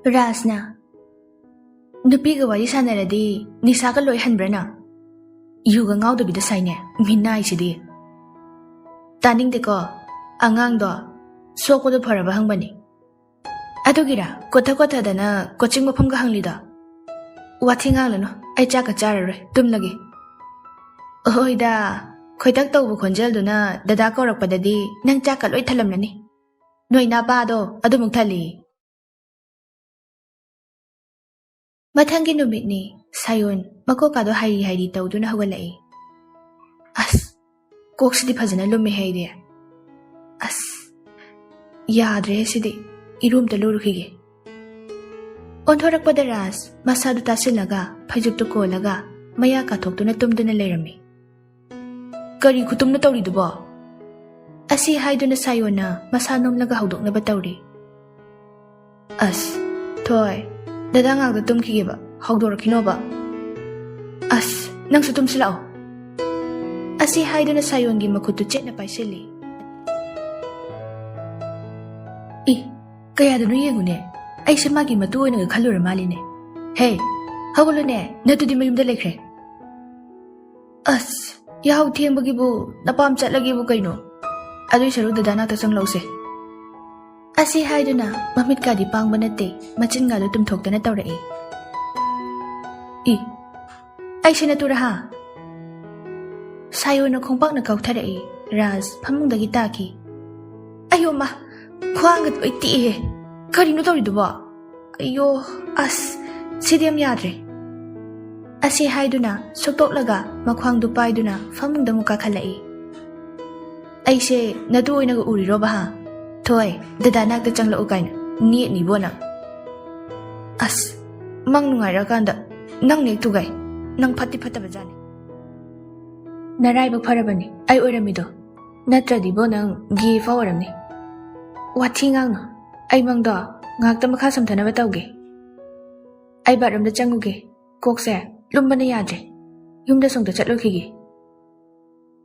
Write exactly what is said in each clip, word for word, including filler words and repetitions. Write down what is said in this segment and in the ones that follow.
ꯔꯥꯖꯅ, "ꯅꯨꯄꯤꯒ ꯋꯥꯔꯤ ꯁꯥꯟꯅꯔꯗꯤ ꯅꯤꯁꯥꯒ ꯂꯣꯏ ꯍꯟꯕ꯭ꯔꯥ ꯅꯪ? ꯌꯨꯒ ꯉꯥꯎꯗꯕꯤꯗ ꯁꯥꯏꯅꯦ, ꯃꯤꯅꯥꯏꯁꯤꯗꯤ꯫ ꯇꯥꯅꯤꯡꯗꯦꯀꯣ, ꯑꯉꯥꯡꯗꯣ ꯁꯣꯛꯄꯗꯣ ꯐꯔꯕ ꯍꯪꯕꯅꯤ꯫ ꯑꯗꯨꯒꯤꯔ ꯀꯣꯊ ꯀꯣꯊꯗꯅ ꯀꯣꯆꯤꯡ ꯃꯐꯝꯒ ꯍꯪꯂꯤꯗꯣ? ꯋꯥꯊꯤ ꯉꯥꯡꯂꯅꯨ, ꯑꯩ ꯆꯥꯛꯀ ꯆꯥꯔꯔꯣꯏ, ꯇꯨꯝꯂꯒꯦ꯫" ꯍꯣꯏꯗ, ꯈꯣꯏꯇꯛ ꯇꯧꯕ ꯈꯣꯟꯖꯦꯜꯗꯨꯅ ꯗꯗꯥ ꯀꯧꯔꯛꯄꯗꯗꯤ ꯅꯪ ꯆꯥꯛꯀ ꯂꯣꯏ ꯊꯜꯂꯝꯂꯅꯤ꯫ ꯅꯣꯏ ꯅꯥꯄꯥꯗꯣ ꯑꯗꯨꯃꯨꯛ ꯊꯜꯂꯤ꯫ ꯃꯊꯪꯒꯤ ꯅꯨꯃꯤꯠꯅꯤ, ꯁꯥꯌꯣꯟ ꯃꯀꯣꯛꯀꯥꯗꯣ ꯍꯥꯏꯔꯤ ꯍꯥꯏꯔꯤ ꯇꯧꯗꯨꯅ ꯍꯧꯒꯠꯂꯛꯏ꯫ ꯑꯁ, ꯀꯣꯛꯁꯤꯗꯤ ꯐꯖꯅ ꯂꯨꯝꯃꯦ ꯑꯩꯗꯤ꯫ ꯑꯁ, ꯌꯥꯗ꯭ꯔꯦ ꯁꯤꯗꯤ, ꯏꯔꯨ ꯑꯝꯇ ꯂꯨꯔꯨꯈꯤꯒꯦ꯫ ꯑꯣꯟꯊꯣꯔꯛꯄꯗ ꯔꯥꯖ ꯃꯁꯥꯗꯨ ꯇꯥꯁꯤꯜꯂꯒ ꯐꯩꯖꯨꯞꯇꯨ ꯀꯣꯜꯂꯒ ꯃꯌꯥ ꯀꯥꯊꯣꯛꯇꯨꯅ ꯇꯨꯝꯗꯨꯅ ꯂꯩꯔꯝꯃꯤ꯫ "ꯀꯔꯤ ꯈꯨꯇꯨꯝꯅꯣ ꯇꯧꯔꯤꯗꯨꯕꯣ?" ꯑꯁꯤ ꯍꯥꯏꯗꯨꯅ ꯁꯥꯌꯣꯟꯅ ꯃꯁꯥ ꯅꯣꯝꯂꯒ ꯍꯧꯗꯣꯛꯅꯕ ꯇꯧꯔꯤ꯫ "ꯑꯁ, ꯊꯣꯏ, ꯗꯗꯥ ꯉꯥꯛꯇ ꯇꯨꯝꯈꯤꯒꯦꯕ, ꯍꯧꯗꯣꯔꯛꯈꯤꯅꯣꯕ꯫ ꯑꯁ, ꯅꯪꯁꯨ ꯇꯨꯝꯁꯤꯜꯂꯛꯑꯣ꯫" ꯑꯁꯤ ꯍꯥꯏꯗꯨꯅ ꯁꯥꯌꯣꯟꯒꯤ ꯃꯈꯨꯠꯇꯨ ꯆꯦꯠꯅ ꯄꯥꯏꯁꯤꯜꯂꯤ꯫ "ꯏ, ꯀꯌꯥꯗꯅꯣ ꯌꯦꯡꯉꯨꯅꯦ, ꯑꯩꯁꯦ ꯃꯥꯒꯤ ꯃꯇꯨ ꯑꯣꯏꯅꯒ ꯈꯜꯂꯨꯔ ꯃꯥꯜꯂꯤꯅꯦ꯫ ꯍꯦ, ꯍꯧꯒꯠꯂꯨꯅꯦ, ꯅꯠꯇꯨꯗꯤ ꯃꯌꯨꯝꯗ ꯂꯩꯈ꯭ꯔꯦ꯫" "ꯑꯁ, ꯌꯥꯍꯧ ꯊꯦꯡꯕꯒꯤꯕꯨ ꯅꯄꯥꯝ ꯆꯠꯂꯒꯦꯕꯨ ꯀꯩꯅꯣ? ꯑꯗꯨꯏ ꯁꯔꯨꯛ ꯗꯗꯥ ꯅꯥꯛꯇ ꯆꯪꯂꯧꯁꯦ꯫" ꯑꯁꯤ ꯍꯥꯏꯗꯨꯅ ꯃꯃꯤꯠꯀꯥꯗꯤ ꯄꯥꯡꯕ ꯅꯠꯇꯦ, ꯃꯆꯤꯟꯒꯥꯗꯨ ꯇꯨꯝꯊꯣꯛꯇꯅ ꯇꯧꯔꯛꯏ꯫ "ꯏ, ꯑꯩꯁꯦ ꯅꯇꯨꯔꯥ ꯍꯥ?" ꯁꯥꯌꯣꯟꯅ ꯈꯣꯡꯄꯥꯛꯅ ꯀꯥꯎꯊꯔꯛꯏ꯫ ꯔꯥꯖ ꯐꯃꯨꯡꯗꯒꯤ ꯇꯥꯈꯤ꯫ "ꯑꯌꯣ ꯃꯥ, ꯈ꯭ꯋꯥꯡꯒ ꯂꯣꯏ ꯇꯦꯛꯑꯦ꯫ ꯀꯔꯤꯅꯣ ꯇꯧꯔꯤꯗꯨꯕꯣ? ꯑꯌꯣ, ꯑꯁ, ꯁꯤꯗꯤ ꯌꯥꯝ ꯌꯥꯗ꯭ꯔꯦ꯫" ꯑꯁꯤ ꯍꯥꯏꯗꯨꯅ ꯁꯨꯛꯇꯣꯛꯂꯒ ꯃꯈ꯭ꯋꯥꯡꯗꯨ ꯄꯥꯏꯗꯨꯅ ꯐꯃꯨꯡꯗ ꯑꯃꯨꯛ ꯀꯥꯈꯠꯂꯛꯏ꯫ "ꯑꯩꯁꯦ ꯅꯇꯨ ꯑꯣꯏꯅꯒ ꯎꯔꯤꯔꯣꯕ ꯍꯥ? ꯊꯣꯏ, ꯗꯗꯥ ꯅꯥꯛꯇ ꯆꯪꯂꯛꯎ ꯀꯥꯏꯅ ꯅꯦꯠꯅꯤꯕꯣ ꯅꯪ꯫ ꯑꯁ, ꯃꯪ ꯅꯨꯡꯉꯥꯏꯔꯀꯥꯟꯗ ꯅꯪ ꯅꯦꯛꯇꯨꯒꯥꯏ, ꯅꯪ ꯐꯠꯇꯤ ꯐꯠꯇꯕ ꯖꯥꯠꯅꯤ꯫" "ꯅꯔꯥꯏꯕꯛ ꯐꯔꯕꯅꯤ ꯑꯩ ꯑꯣꯏꯔꯝꯃꯤꯗꯣ, ꯅꯠꯇ꯭ꯔꯗꯤꯕꯣ ꯅꯪ ꯒꯦ ꯐꯥꯎ ꯑꯣꯏꯔꯝꯅꯤ꯫" "ꯋꯥꯊꯤ ꯉꯥꯡꯅꯨ, ꯑꯩ ꯃꯪꯗꯣ ꯉꯥꯛꯇ ꯃꯈꯥ ꯁꯝꯊꯅꯕ ꯇꯧꯒꯦ꯫ ꯑꯩ ꯕꯥꯠꯔꯨꯝꯗ ꯆꯪꯉꯨꯒꯦ, ꯀꯣꯛꯁꯦ ꯂꯨꯝꯕꯅ ꯌꯥꯗ꯭ꯔꯦ꯫ ꯌꯨꯝꯗ ꯁꯣꯝꯗ ꯆꯠꯂꯨꯈꯤꯒꯦ꯫"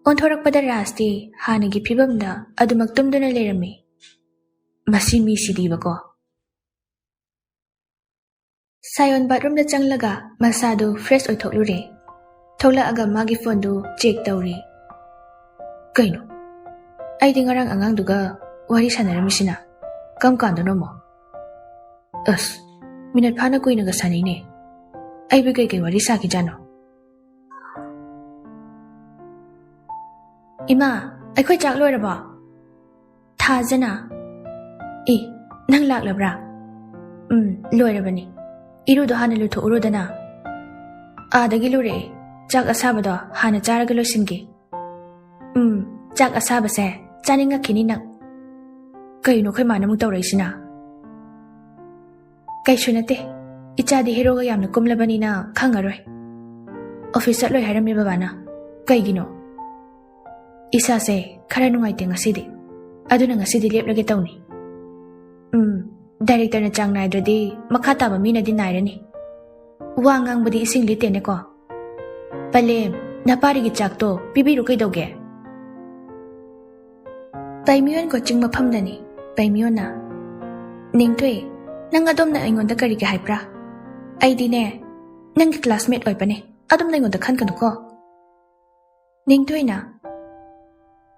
ꯑꯣꯟꯊꯣꯔꯛꯄꯗ ꯔꯥꯖꯇꯤ ꯍꯥꯟꯅꯒꯤ ꯐꯤꯕꯝꯗ ꯑꯗꯨꯃꯛ ꯇꯨꯝꯗꯨꯅ ꯂꯩꯔꯝꯃꯤ꯫ ꯃꯁꯤ ꯃꯤꯁꯤꯗꯤꯕꯀꯣ꯫ ꯁꯥꯌꯣꯟ ꯕꯥꯠꯔꯨꯝꯗ ꯆꯪꯂꯒ ꯃꯁꯥꯗꯨ ꯐ꯭ꯔꯦꯁ ꯑꯣꯏꯊꯣꯛꯂꯨꯔꯦ꯫ ꯊꯣꯛꯂꯛꯑꯒ ꯃꯥꯒꯤ ꯐꯣꯟꯗꯨ ꯆꯦꯛ ꯇꯧꯔꯤ꯫ ꯀꯩꯅꯣ? ꯑꯩꯗꯤ ꯉꯔꯥꯡ ꯑꯉꯥꯡꯗꯨꯒ ꯋꯥꯔꯤ ꯁꯥꯟꯅꯔꯝꯃꯤꯁꯤꯅ ꯀꯔꯝ ꯀꯥꯟꯗꯅꯣꯃꯣ? ꯑꯁ, ꯃꯤꯅꯠ ꯐꯥꯅ ꯀꯨꯏꯅꯒ ꯁꯥꯟꯅꯩꯅꯦ꯫ ꯑꯩꯕꯨ ꯀꯩꯀꯩ ꯋꯥꯔꯤ ꯁꯥꯈꯤꯖꯥꯠꯅꯣ? ꯏꯃꯥ, ꯑꯩꯈꯣꯏ ꯆꯥꯛ ꯂꯣꯏꯔꯕꯣ? ꯊꯥꯖꯅ꯫ ꯑꯦ, ꯅꯪ ꯂꯥꯛꯂꯕ꯭ꯔꯥ? ꯎꯝ, ꯂꯣꯏꯔꯕꯅꯤ꯫ ꯏꯔꯨꯗꯣ ꯍꯥꯟꯅ ꯂꯨꯊꯣꯛꯎꯔꯣꯗꯅ꯫ ꯑꯥꯗꯒꯤ ꯂꯨꯔꯛꯑꯦ꯫ ꯆꯥꯛ ꯑꯁꯥꯕꯗꯣ ꯍꯥꯟꯅ ꯆꯥꯔꯒ ꯂꯣꯏꯁꯤꯟꯒꯦ꯫ ꯎꯝ, ꯆꯥꯛ ꯑꯁꯥꯕꯁꯦ ꯆꯥꯅꯤꯡꯉꯛꯈꯤꯅꯤ ꯅꯪ꯫ ꯀꯩꯅꯣ ꯑꯩꯈꯣꯏ ꯃꯥꯅ ꯑꯃꯨꯛ ꯇꯧꯔꯛꯏꯁꯤꯅ? ꯀꯩꯁꯨ ꯅꯠꯇꯦ꯫ ꯏꯆꯥꯗꯤ ꯍꯦꯔꯣꯒ ꯌꯥꯝꯅ ꯀꯨꯝꯂꯕꯅꯤꯅ ꯈꯪꯉꯔꯣꯏ꯫ ꯑꯣꯐꯤꯁ ꯆꯠꯂꯣꯏ ꯍꯥꯏꯔꯝꯃꯦ ꯕꯕꯥꯅ꯫ ꯀꯩꯒꯤꯅꯣ? ꯏꯁꯥꯁꯦ ꯈꯔ ꯅꯨꯡꯉꯥꯏꯇꯦ ꯉꯁꯤꯗꯤ꯫ ꯑꯗꯨꯅ ꯉꯁꯤꯗꯤ ꯂꯦꯞꯂꯒꯦ ꯇꯧꯅꯤ꯫ ꯎꯝ, ꯗꯥꯏꯔꯦꯛꯇꯔꯅ ꯆꯥꯡ ꯅꯥꯏꯗ꯭ꯔꯗꯤ ꯃꯈꯥ ꯇꯥꯕ ꯃꯤꯅꯗꯤ ꯅꯥꯏꯔꯅꯤ꯫ ꯋꯥ ꯉꯥꯡꯕꯗꯤ ꯏꯁꯤꯡ ꯂꯤꯇꯦꯅꯦꯀꯣ꯫ ꯄꯂꯦꯝ, ꯅꯄꯥꯔꯤꯒꯤ ꯆꯥꯛꯇꯣ ꯄꯤꯕꯤꯔꯨ ꯀꯩꯗꯧꯒꯦ? ꯄꯩꯃꯤꯌꯣꯟ ꯀꯣꯆꯤꯡ ꯃꯐꯝꯗꯅꯤ꯫ ꯄꯩꯃꯤꯌꯣꯟꯅ, "ꯅꯤꯡꯊꯣꯏ, ꯅꯪ ꯑꯗꯣꯝꯅ ꯑꯩꯉꯣꯟꯗ ꯀꯔꯤꯒꯤ ꯍꯥꯏꯕ꯭ꯔꯥ? ꯑꯩꯗꯤꯅꯦ, ꯅꯪꯒꯤ ꯀ꯭ꯂꯥꯁꯃꯦꯠ ꯑꯣꯏꯕꯅꯦ꯫ ꯑꯗꯣꯝꯅ ꯑꯩꯉꯣꯟꯗ ꯈꯟꯒꯅꯨꯀꯣ꯫" ꯅꯤꯡꯊꯣꯏꯅ,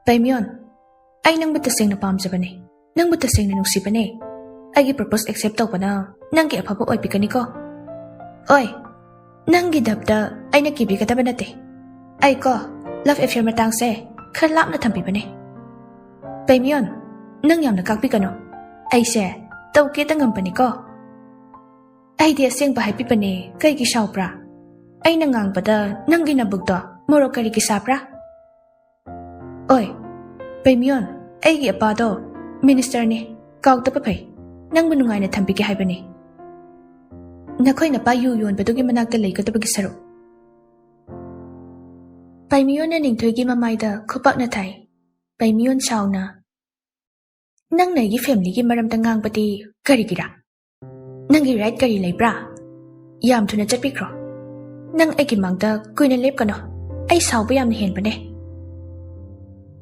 "ꯄꯩꯃꯤꯌꯣꯟ, ꯑꯩ ꯅꯪꯕꯨ ꯇꯁꯦꯡꯅ ꯄꯥꯝꯖꯕꯅꯦ꯫ ꯅꯪꯕꯨ ꯇꯁꯦꯡꯅ ꯅꯨꯡꯁꯤꯕꯅꯦ꯫ ꯑꯩꯒꯤ ꯄ꯭ꯔꯄꯣꯁ ꯑꯦꯛꯁꯦꯞ ꯇꯧꯕꯅ ꯅꯪꯒꯤ ꯑꯐꯕ ꯑꯣꯏꯕꯤꯒꯅꯤꯀꯣ꯫ ꯑꯣꯏ, ꯅꯪꯒꯤ ꯗꯞꯇ ꯑꯩꯅ ꯀꯤꯕꯤꯒꯗꯕ ꯅꯠꯇꯦ꯫ ꯑꯩ ꯀꯣ, ꯂꯚ ꯑꯦꯐꯤꯌꯔ ꯃꯇꯥꯡꯁꯦ ꯈꯔ ꯂꯥꯞꯅ ꯊꯝꯕꯤꯕꯅꯦ꯫ ꯄꯩꯃꯤꯌꯣꯟ, ꯅꯪ ꯌꯥꯝꯅ ꯀꯥꯛꯄꯤꯒꯅꯨ꯫ ꯑꯩꯁꯦ ꯇꯧꯒꯦꯇ ꯉꯝꯕꯅꯤꯀꯣ꯫ ꯑꯩꯗꯤ ꯑꯁꯦꯡꯕ ꯍꯥꯏꯕꯤꯕꯅꯦ, ꯀꯩꯒꯤ ꯁꯥꯎꯕ꯭ꯔꯥ? ꯑꯩꯅ ꯉꯥꯡꯕꯗ ꯅꯪꯒꯤ ꯅꯕꯨꯛꯇꯣ ꯃꯣꯔꯣꯛ ꯀꯔꯤꯒꯤ ꯁꯥꯕ꯭ꯔꯥ?" "ꯑꯣꯏ, ꯄꯩꯃꯤꯌꯣꯟ, ꯑꯩꯒꯤ ꯑꯄꯥꯗꯣ ꯃꯤꯅꯤꯁꯇꯔꯅꯦ, ꯀꯥꯎꯗꯕ ꯐꯩ꯫ ꯅꯪꯕꯨ ꯅꯨꯡꯉꯥꯏꯅ ꯊꯝꯕꯤꯒꯦ ꯍꯥꯏꯕꯅꯦ꯫ ꯅꯈꯣꯏ ꯅꯄꯥ ꯌꯨ ꯌꯣꯟꯕꯗꯨꯒꯤ ꯃꯅꯥꯛꯇ ꯂꯩꯒꯗꯕꯒꯤ ꯁꯔꯨꯛ꯫" ꯄꯩꯃꯤꯌꯣꯟꯅ ꯅꯤꯡꯊꯣꯏꯒꯤ ꯃꯃꯥꯏꯗ ꯈꯨꯄꯥꯛꯅ ꯊꯥꯏ꯫ ꯄꯩꯃꯤꯌꯣꯟ ꯁꯥꯎꯅ, "ꯅꯪꯅ ꯑꯩꯒꯤ ꯐꯦꯃꯤꯂꯤꯒꯤ ꯃꯔꯝꯗ ꯉꯥꯡꯕꯗꯤ ꯀꯔꯤꯒꯤꯔꯥ? ꯅꯪꯒꯤ ꯔꯥꯏꯠ ꯀꯔꯤ ꯂꯩꯕ꯭ꯔꯥ? ꯌꯥꯝ ꯊꯨꯅ ꯆꯠꯄꯤꯈ꯭ꯔꯣ꯫ ꯅꯪ ꯑꯩꯒꯤ ꯃꯥꯡꯗ ꯀꯨꯏꯅ ꯂꯦꯞꯀꯅꯨ꯫ ꯑꯩ ꯁꯥꯎꯕ ꯌꯥꯝꯅ ꯍꯦꯟꯕꯅꯦ꯫"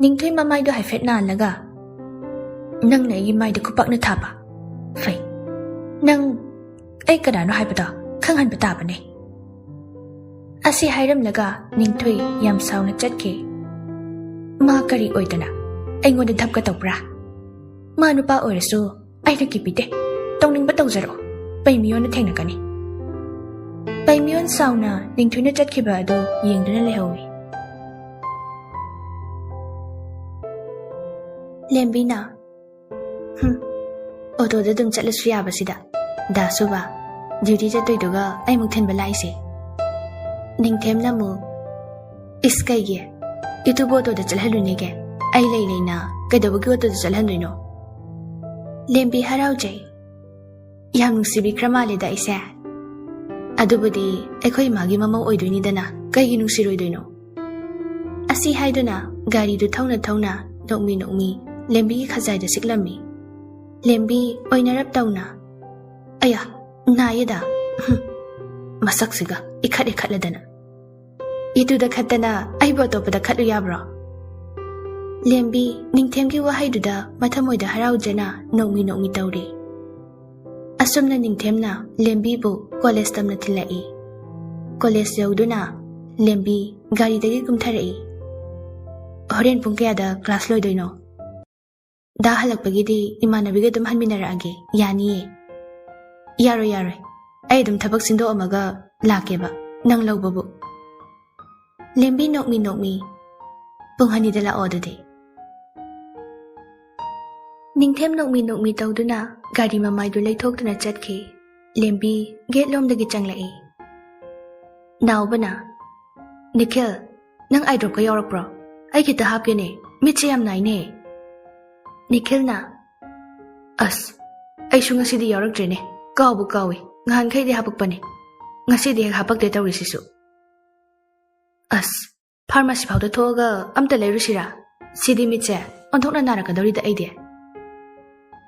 ꯅꯤꯡꯊꯣꯏ ꯃꯃꯥꯏꯗꯣ ꯍꯥꯏꯐꯦꯠ ꯅꯥꯜꯂꯒ, "ꯅꯪꯅ ꯑꯩꯒꯤ ꯃꯥꯏꯗ ꯈꯨꯄꯥꯛꯅ ꯊꯥꯕ? ꯐꯩ꯫ ꯅꯪ ꯑꯩ ꯀꯅꯥꯅꯣ ꯍꯥꯏꯕꯗꯣ ꯈꯪꯍꯟꯕ ꯇꯥꯕꯅꯦ꯫ ꯑꯁꯤ ꯍꯥꯏꯔꯝꯂꯒ ꯅꯤꯡꯊꯣꯏ ꯌꯥꯝ ꯁꯥꯎꯅ ꯆꯠꯈꯤ꯫ ꯃꯥ ꯀꯔꯤ ꯑꯣꯏꯗꯅ ꯑꯩꯉꯣꯟꯗ ꯙꯞꯀ ꯇꯧꯕ꯭ꯔꯥ? ꯃꯥ ꯅꯨꯄꯥ ꯑꯣꯏꯔꯁꯨ ꯑꯩꯅ ꯀꯤꯕꯤꯗꯦ꯫ ꯇꯧꯅꯤꯡꯕ ꯇꯧꯖꯔꯛꯑꯣ꯫ ꯄꯩꯃꯤꯌꯣꯟꯅ ꯊꯦꯡꯅꯒꯅꯤ꯫ ꯄꯩꯃꯤꯌꯣꯟ ꯁꯥꯎꯅ ꯅꯤꯡꯊꯣꯏꯅ ꯆꯠꯈꯤꯕ ꯑꯗꯨ ꯌꯦꯡꯗꯨꯅ ꯂꯩꯍꯧꯏ꯫ ꯂꯦꯝꯕꯤꯅ, "ꯍꯨꯝ, ꯑꯣꯇꯣꯗ ꯑꯗꯨꯝ ꯆꯠꯂꯁꯨ ꯌꯥꯕꯁꯤꯗ꯫ ꯗꯥꯁꯨꯕ, ꯗ꯭ꯌꯨꯇꯤ ꯆꯠꯇꯣꯏꯗꯨꯒ ꯑꯩꯃꯨꯛ ꯊꯤꯟꯕ ꯂꯥꯛꯏꯁꯦ?" ꯅꯤꯡꯊꯦꯝꯅ ꯑꯃꯨꯛ, "ꯏꯁ, ꯀꯩꯒꯤ? ꯏꯇꯨꯕꯨ ꯑꯣꯇꯣꯗ ꯆꯠꯍꯜꯂꯨꯅꯦꯒꯦ? ꯑꯩ ꯂꯩ ꯂꯩꯅ ꯀꯩꯗꯧꯕꯒꯤ ꯑꯣꯇꯣꯗ ꯆꯠꯍꯟꯗꯣꯏꯅꯣ?" ꯂꯦꯝꯕꯤ ꯍꯔꯥꯎꯖꯩ꯫ "ꯌꯥꯝ ꯅꯨꯡꯁꯤꯕꯤꯈ꯭ꯔ ꯃꯥꯜꯂꯦꯗ ꯑꯩꯁꯦ꯫ ꯑꯗꯨꯕꯨꯗꯤ ꯑꯩꯈꯣꯏ ꯏꯃꯥꯒꯤ ꯃꯃꯧ ꯑꯣꯏꯗꯣꯏꯅꯤꯗꯅ, ꯀꯩꯒꯤ ꯅꯨꯡꯁꯤꯔꯣꯏꯗꯣꯏꯅꯣ?" ꯑꯁꯤ ꯍꯥꯏꯗꯨꯅ ꯒꯥꯔꯤꯗꯨ ꯊꯧꯅ ꯊꯧꯅ ꯅꯣꯛꯃꯤ ꯅꯣꯛꯃꯤ ꯂꯦꯝꯕꯤꯒꯤ ꯈꯖꯥꯏꯗ ꯁꯤꯛꯂꯝꯃꯤ꯫ ꯂꯦꯝꯕꯤ ꯑꯣꯏꯅꯔꯞ ꯇꯧꯅ, "ꯑꯌꯥ, ꯅꯥꯏꯌꯦꯗ꯫ ꯍꯨꯝ, ꯃꯁꯛꯁꯤꯒ ꯏꯈꯠ ꯏꯈꯠꯂꯗꯅ꯫ ꯏꯇꯨꯗ ꯈꯠꯇꯅ ꯑꯩꯕꯨ ꯑꯇꯣꯞꯄꯗ ꯈꯠꯂꯨ ꯌꯥꯕ꯭ꯔꯣ?" ꯂꯦꯝꯕꯤ ꯅꯤꯡꯊꯦꯝꯒꯤ ꯋꯥꯍꯩꯗꯨꯗ ꯃꯊꯃꯣꯏꯗ ꯍꯔꯥꯎꯖꯅ ꯅꯣꯛꯃꯤ ꯅꯣꯛꯃꯤ ꯇꯧꯔꯤ꯫ ꯑꯁꯨꯝꯅ ꯅꯤꯡꯊꯦꯝꯅ ꯂꯦꯝꯕꯤꯕꯨ ꯀꯣꯂꯦꯖ ꯇꯝꯅ ꯊꯤꯜꯂꯛꯏ꯫ ꯀꯣꯂꯦꯖ ꯌꯧꯗꯨꯅ ꯂꯦꯝꯕꯤ ꯒꯥꯔꯤꯗꯒꯤ ꯀꯨꯝꯊꯔꯛꯏ꯫ "ꯍꯣꯔꯦꯟ ꯄꯨꯡ ꯀꯌꯥꯗ ꯀ꯭ꯂꯥꯁ ꯂꯣꯏꯗꯣꯏꯅꯣ?" "ꯗꯥ ꯍꯜꯂꯛꯄꯒꯤꯗꯤ ꯏꯃꯥꯟꯅꯕꯤꯒ ꯑꯗꯨꯝ ꯍꯟꯃꯤꯟꯅꯔꯛꯑꯒꯦ, ꯌꯥꯅꯤꯌꯦ?" "ꯌꯥꯔꯣꯏ, ꯌꯥꯔꯣꯏ, ꯑꯩ ꯑꯗꯨꯝ ꯊꯕꯛ ꯁꯤꯟꯗꯣꯛꯑꯝꯃꯒ ꯂꯥꯛꯀꯦꯕ, ꯅꯪ ꯂꯧꯕꯕꯨ꯫" ꯂꯦꯝꯕꯤ ꯅꯣꯛꯃꯤ ꯅꯣꯛꯃꯤ, "ꯄꯨꯡ ꯑꯅꯤꯗ ꯂꯥꯛꯑꯣ ꯑꯗꯨꯗꯤ꯫" ꯅꯤꯡꯊꯦꯝ ꯅꯣꯛꯃꯤ ꯅꯣꯛꯃꯤ ꯇꯧꯗꯨꯅ ꯒꯥꯔꯤ ꯃꯃꯥꯏꯗꯨ ꯂꯩꯊꯣꯛꯇꯨꯅ ꯆꯠꯈꯤ꯫ ꯂꯦꯝꯕꯤ ꯒꯦꯠ ꯂꯣꯝꯗꯒꯤ ꯆꯪꯂꯛꯏ꯫ ꯅꯥꯎꯕꯅ, "ꯅꯤꯈꯤꯜ, ꯅꯪ ꯑꯥꯏ ꯗ꯭ꯔꯣꯞꯀ ꯌꯥꯎꯔꯛꯄ꯭ꯔꯣ? ꯑꯩ ꯈꯤꯇ ꯍꯥꯞꯀꯦꯅꯦ, ꯃꯤꯠꯁꯦ ꯌꯥꯝ ꯅꯥꯏꯅꯦ꯫" ꯅꯤꯈꯤꯜꯅ, "ꯑꯁ, ꯑꯩꯁꯨ ꯉꯁꯤꯗꯤ ꯌꯥꯎꯔꯛꯇ꯭ꯔꯦꯅꯦ, ꯀꯥꯎꯕꯨ ꯀꯥꯎꯏ, ꯉꯍꯥꯟꯈꯩꯗꯤ ꯍꯥꯄꯛꯄꯅꯦ, ꯉꯁꯤꯗꯤ ꯍꯦꯛ ꯍꯥꯄꯛꯇꯦ ꯇꯧꯔꯤꯁꯤꯁꯨ꯫ ꯑꯁ, ꯐꯥꯔꯃꯥꯁꯤ ꯐꯥꯎꯗ ꯊꯣꯛꯑꯒ ꯑꯝꯇ ꯂꯩꯔꯨꯁꯤꯔꯥ? ꯁꯤꯗꯤ ꯃꯤꯠꯁꯦ ꯑꯣꯟꯊꯣꯛꯅ ꯅꯥꯔꯛꯀꯗꯧꯔꯤꯗ ꯑꯩꯗꯤ꯫"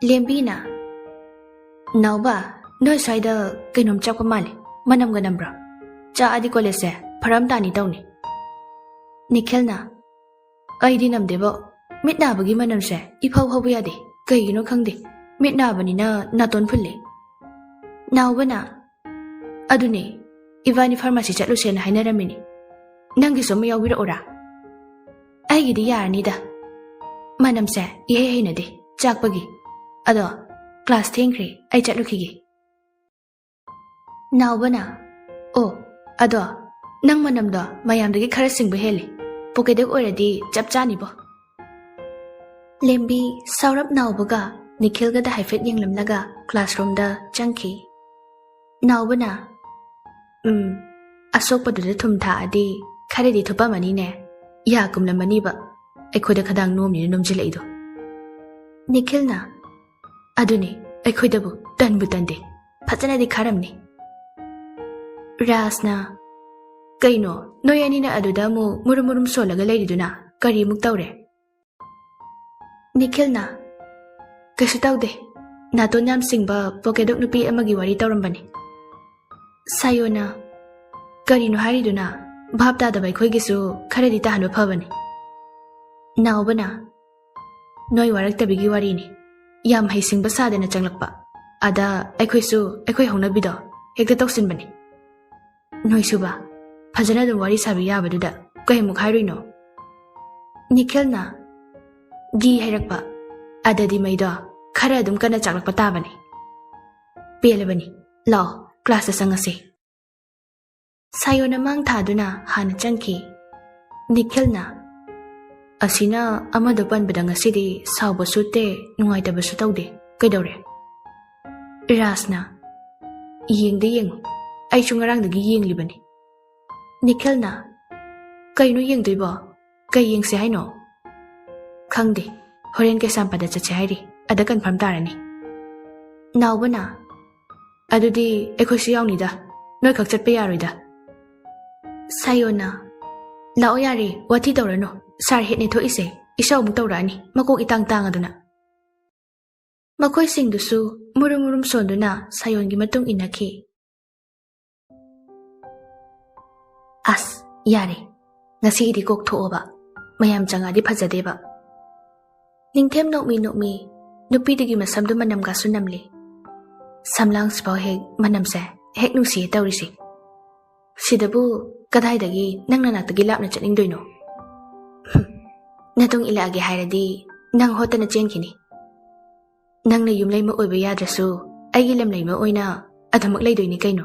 ꯂꯦꯝꯕꯤꯅ, "ꯅꯥꯎꯕ, ꯅꯣꯏ ꯁ꯭ꯋꯥꯏꯗ ꯀꯩꯅꯣꯝ ꯆꯥꯛꯄ ꯃꯥꯜꯂꯦ, ꯃꯅꯝꯒ ꯅꯝꯕ꯭ꯔꯣ? ꯆꯥꯛꯑꯗꯤ ꯀꯣꯂꯦꯖꯁꯦ ꯐꯔꯛ ꯑꯃ ꯇꯥꯅꯤ ꯇꯧꯅꯤ꯫" ꯅꯤꯈꯤꯜꯅ, "ꯑꯩꯗꯤ ꯅꯝꯗꯦꯕꯣ, ꯃꯤꯠ ꯅꯥꯕꯒꯤ ꯃꯅꯝꯁꯦ ꯏꯐꯥꯎ ꯐꯥꯎꯕ ꯌꯥꯗꯦ, ꯀꯩꯒꯤꯅꯣ ꯈꯪꯗꯦ, ꯃꯤꯠ ꯅꯥꯕꯅꯤꯅ ꯅꯥꯇꯣꯟ ꯐꯨꯜꯂꯦ꯫" ꯅꯥꯎꯕꯅ, "ꯑꯗꯨꯅꯦ, ꯏꯕꯥꯅꯤ ꯐꯥꯔꯃꯥꯁꯤ ꯆꯠꯂꯨꯁꯦꯅ ꯍꯥꯏꯅꯔꯝꯃꯤꯅꯤ꯫ ꯅꯪꯒꯤꯁꯨ ꯑꯃ ꯌꯥꯎꯕꯤꯔꯛꯎꯔꯥ?" "ꯑꯩꯒꯤꯗꯤ ꯌꯥꯔꯅꯤꯗ꯫ ꯃꯅꯝꯁꯦ ꯏꯍꯩ ꯍꯩꯅꯗꯦ, ꯆꯥꯛꯄꯒꯤ꯫ ꯑꯗꯣ ꯀ꯭ꯂꯥꯁ ꯊꯦꯡꯈ꯭ꯔꯦ, ꯑꯩ ꯆꯠꯂꯨꯈꯤꯒꯦ꯫" ꯅꯥꯎꯕꯅ, "ꯑꯣ, ꯑꯗꯣ ꯅꯪ ꯃꯅꯝꯗꯣ ꯃꯌꯥꯝꯗꯒꯤ ꯈꯔ ꯁꯤꯡꯕ ꯍꯦꯜꯂꯤ꯫ ꯄꯣꯀꯦꯗꯦꯛ ꯑꯣꯏꯔꯗꯤ ꯆꯞ ꯆꯥꯅꯤꯕꯣ꯫" ꯂꯦꯝꯕꯤ ꯁꯥꯎꯔꯞ ꯅꯥꯎꯕꯒ ꯅꯤꯈꯤꯜꯒꯗ ꯍꯥꯏꯐꯦꯠ ꯌꯦꯡꯂꯝꯂꯒ ꯀ꯭ꯂꯥꯁꯔꯨꯝꯗ ꯆꯪꯈꯤ꯫ ꯅꯥꯎꯕꯅ, "ꯎꯝ, ꯑꯁꯣꯛꯄꯗꯨꯗ ꯊꯨꯝ ꯊꯥꯛꯑꯗꯤ ꯈꯔꯗꯤ ꯊꯨꯞꯄꯝꯃꯅꯤꯅꯦ꯫ ꯌꯥ ꯀꯨꯝꯂꯝꯃꯅꯤꯕ, ꯑꯩꯈꯣꯏꯗ ꯈꯗꯥꯡ ꯅꯣꯝꯅꯤꯅ ꯅꯣꯝꯖꯤꯜꯂꯛꯏꯗꯣ꯫" ꯅꯤꯈꯤꯜꯅ, "ꯑꯗꯨꯅꯤ, ꯑꯩꯈꯣꯏꯗꯕꯨ ꯇꯟꯕꯨ ꯇꯟꯗꯦ, ꯐꯖꯅꯗꯤ ꯈꯥꯔꯝꯅꯤ꯫" ꯔꯥꯖꯅ, "ꯀꯩꯅꯣ, ꯅꯣꯏ ꯑꯅꯤꯅ ꯑꯗꯨꯗ ꯑꯃꯨꯛ ꯃꯨꯔꯨꯝ ꯃꯨꯔꯨꯝ ꯁꯣꯜꯂꯒ ꯂꯩꯔꯤꯗꯨꯅ ꯀꯔꯤꯃꯨꯛ ꯇꯧꯔꯦ?" ꯅꯤꯈꯤꯜꯅ, "ꯀꯩꯁꯨ ꯇꯧꯗꯦ, ꯅꯥꯇꯣꯟ ꯌꯥꯝ ꯁꯤꯡꯕ ꯄꯣꯀꯦꯗꯣꯛ ꯅꯨꯄꯤ ꯑꯃꯒꯤ ꯋꯥꯔꯤ ꯇꯧꯔꯝꯕꯅꯤ꯫" ꯁꯥꯌꯣꯅ, "ꯀꯔꯤꯅꯣ ꯍꯥꯏꯔꯤꯗꯨꯅ? ꯚꯥꯞ ꯇꯥꯗꯕ ꯑꯩꯈꯣꯏꯒꯤꯁꯨ ꯈꯔꯗꯤ ꯇꯥꯍꯟꯕ ꯐꯕꯅꯤ꯫" ꯅꯥꯎꯕꯅ, "ꯅꯣꯏ ꯋꯥꯔꯛꯇꯕꯤꯒꯤ ꯋꯥꯔꯤꯅꯤ꯫ ꯌꯥꯝ ꯍꯩꯁꯤꯡꯕ ꯁꯥꯗꯅ ꯆꯪꯂꯛꯄ꯫ ꯑꯗ ꯑꯩꯈꯣꯏꯁꯨ ꯑꯩꯈꯣꯏ ꯍꯧꯅꯕꯤꯗꯣ ꯍꯦꯛꯇ ꯇꯧꯁꯤꯟꯕꯅꯤ꯫" "ꯅꯣꯏꯁꯨꯕ, ꯐꯖꯅ ꯑꯗꯨꯝ ꯋꯥꯔꯤ ꯁꯥꯕꯤ ꯌꯥꯕꯗꯨꯗ ꯀꯩꯃꯨꯛ ꯍꯥꯏꯔꯨꯏꯅꯣ?" ꯅꯤꯈꯤꯜꯅ ꯒꯤ ꯍꯩꯔꯛꯄ꯫ "ꯑꯗꯗꯤ ꯃꯩꯗꯣ ꯈꯔ ꯑꯗꯨꯝ ꯀꯟꯅ ꯆꯥꯛꯂꯛꯄ ꯇꯥꯕꯅꯤ꯫ ꯄꯦꯜꯂꯕꯅꯤ꯫ ꯂꯥꯛꯑꯣ, ꯀ꯭ꯂꯥꯁꯇ ꯆꯪꯉꯁꯤ꯫" ꯁꯥꯌꯣꯅ ꯃꯥꯡ ꯊꯥꯗꯨꯅ ꯍꯥꯟꯅ ꯆꯪꯈꯤ꯫ ꯅꯤꯈꯤꯜꯅ, "ꯑꯁꯤꯅ ꯑꯃꯗꯣ ꯄꯟꯕꯗ ꯉꯁꯤꯗꯤ ꯁꯥꯎꯕꯁꯨ ꯇꯦ, ꯅꯨꯡꯉꯥꯏꯇꯕꯁꯨ ꯇꯧꯗꯦ꯫ ꯀꯩꯗꯧꯔꯦ?" ꯔꯥꯖꯅ, "ꯌꯦꯡꯗ ꯌꯦꯡꯉꯨ, ꯑꯩꯁꯨ ꯉꯔꯥꯡꯗꯒꯤ ꯌꯦꯡꯂꯤꯕꯅꯤ꯫" ꯅꯤꯈꯤꯜꯅ, "ꯀꯩꯅꯣ ꯌꯦꯡꯗꯣꯏꯕꯣ? ꯀꯩ ꯌꯦꯡꯁꯦ ꯍꯥꯏꯅꯣ?" "ꯈꯪꯗꯦ, ꯍꯣꯔꯦꯟ ꯀꯩꯁꯥꯝꯄꯥꯗ ꯆꯠꯁꯦ ꯍꯥꯏꯔꯤ, ꯑꯗ ꯀꯟꯐꯥꯔꯝ ꯇꯥꯔꯅꯤ꯫" ꯅꯥꯎꯕꯅ, "ꯑꯗꯨꯗꯤ ꯑꯩꯈꯣꯏꯁꯨ ꯌꯥꯎꯅꯤꯗ, ꯅꯣꯏꯈꯛ ꯆꯠꯄ ꯌꯥꯔꯣꯏꯗ꯫" ꯁꯥꯌꯣꯅ, "ꯂꯥꯛꯑꯣ ꯌꯥꯔꯦ, ꯋꯥꯊꯤ ꯇꯧꯔꯅꯨ꯫ ꯁꯥꯔ ꯍꯦꯠꯅꯦ ꯊꯣꯛꯏꯁꯦ, ꯏꯁꯧ ꯑꯃꯨꯛ ꯇꯧꯔꯛꯑꯅꯤ, ꯃꯀꯣꯛ ꯏꯇꯥꯡ ꯇꯥꯡꯉꯗꯅ꯫" ꯃꯈꯣꯏꯁꯤꯡꯗꯨꯁꯨ ꯃꯨꯔꯨꯝ ꯃꯨꯔꯨꯝ ꯁꯣꯟꯗꯨꯅ ꯁꯥꯌꯣꯟꯒꯤ ꯃꯇꯨꯡ ꯏꯟꯅꯈꯤ꯫ "ꯑꯁ, ꯌꯥꯔꯦ, ꯉꯁꯤꯒꯤꯗꯤ ꯀꯣꯛ ꯊꯣꯛꯑꯣꯕ, ꯃꯌꯥꯝ ꯆꯪꯉꯛꯑꯗꯤ ꯐꯖꯗꯦꯕ꯫" ꯅꯤꯡꯊꯦꯝ ꯅꯣꯛꯃꯤ ꯅꯣꯛꯃꯤ ꯅꯨꯄꯤꯗꯨꯒꯤ ꯃꯁꯝꯗꯨ ꯃꯅꯝꯒꯁꯨ ꯅꯝꯂꯤ꯫ ꯁꯝꯂꯥꯡꯁꯤꯐꯥꯎ ꯍꯦꯛ ꯃꯅꯝꯁꯦ ꯍꯦꯛ ꯅꯨꯡꯁꯤꯌꯦ ꯇꯧꯔꯤꯁꯦ꯫ ꯁꯤꯗꯕꯨ ꯀꯗꯥꯏꯗꯒꯤ ꯅꯪ ꯅꯅꯥꯛꯇꯒꯤ ꯂꯥꯞꯅ ꯆꯠꯅꯤꯡꯗꯣꯏꯅꯣ? ꯍꯨꯝ, ꯅꯇꯨꯡ ꯏꯜꯂꯛꯑꯒꯦ ꯍꯥꯏꯔꯗꯤ ꯅꯪ ꯍꯣꯠꯇꯅ ꯆꯦꯟꯈꯤꯅꯤ꯫ ꯅꯪꯅ ꯌꯨꯝꯂꯩꯃ ꯑꯣꯏꯕ ꯌꯥꯗ꯭ꯔꯁꯨ ꯑꯩꯒꯤ ꯂꯝꯂꯩꯃ ꯑꯣꯏꯅ ꯑꯗꯨꯃꯛ ꯂꯩꯗꯣꯏꯅꯤ ꯀꯩꯅꯣ꯫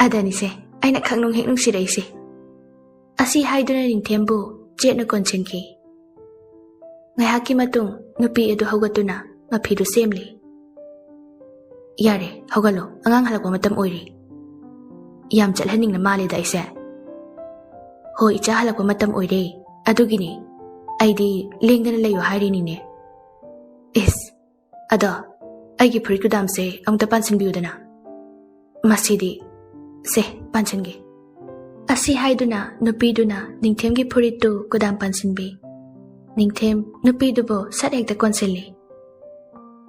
ꯑꯗꯅꯤꯁꯦ ꯑꯩꯅ ꯈꯪꯅꯨꯡ ꯍꯦꯛ ꯅꯨꯡꯁꯤꯔꯛꯏꯁꯦ꯫ ꯑꯁꯤ ꯍꯥꯏꯗꯨꯅ ꯅꯤꯡꯊꯦꯝꯕꯨ ꯆꯦꯠꯅ ꯀꯣꯟꯁꯤꯟꯈꯤ꯫ ꯉꯥꯏꯍꯥꯛꯀꯤ ꯃꯇꯨꯡ ꯅꯨꯄꯤ ꯑꯗꯨ ꯍꯧꯒꯠꯇꯨꯅ ꯃꯐꯤꯗꯨ ꯁꯦꯝꯂꯤ꯫ "ꯌꯥꯔꯦ, ꯍꯧꯒꯠꯂꯣ, ꯑꯉꯥꯡ ꯍꯜꯂꯛꯄ ꯃꯇꯝ ꯑꯣꯏꯔꯦ꯫ ꯌꯥꯝ ꯆꯠꯍꯟꯅꯤꯡꯅ ꯃꯥꯜꯂꯦꯗ ꯑꯩꯁꯦ꯫ ꯍꯣꯏ ꯏꯆꯥ, ꯍꯜꯂꯛꯄ ꯃꯇꯝ ꯑꯣꯏꯔꯦ, ꯑꯗꯨꯒꯤꯅꯦ꯫ ꯑꯩꯗꯤ ꯂꯦꯡꯗꯅ ꯂꯩꯌꯣ ꯍꯥꯏꯔꯤꯅꯤꯅꯦ꯫ ꯏꯁ, ꯑꯗꯣ ꯑꯩꯒꯤ ꯐꯨꯔꯤꯠ ꯀꯨꯗꯥꯝꯁꯦ ꯑꯃꯨꯛꯇ ꯄꯥꯟꯁꯤꯟꯕꯤꯌꯨꯗꯅ꯫ ꯃꯁꯤꯗꯤ, ꯁꯦ, ꯄꯥꯟꯁꯤꯟꯒꯦ꯫" ꯑꯁꯤ ꯍꯥꯏꯗꯨꯅ ꯅꯨꯄꯤꯗꯨꯅ ꯅꯤꯡꯊꯦꯝꯒꯤ ꯐꯨꯔꯤꯠꯇꯨ ꯀꯨꯗꯥꯝ ꯄꯥꯟꯁꯤꯟꯕꯤ꯫ ꯅꯤꯡꯊꯦꯝ ꯅꯨꯄꯤꯗꯨꯕꯨ ꯁꯠ ꯍꯦꯛꯇ ꯀꯣꯟꯁꯤꯜꯂꯤ꯫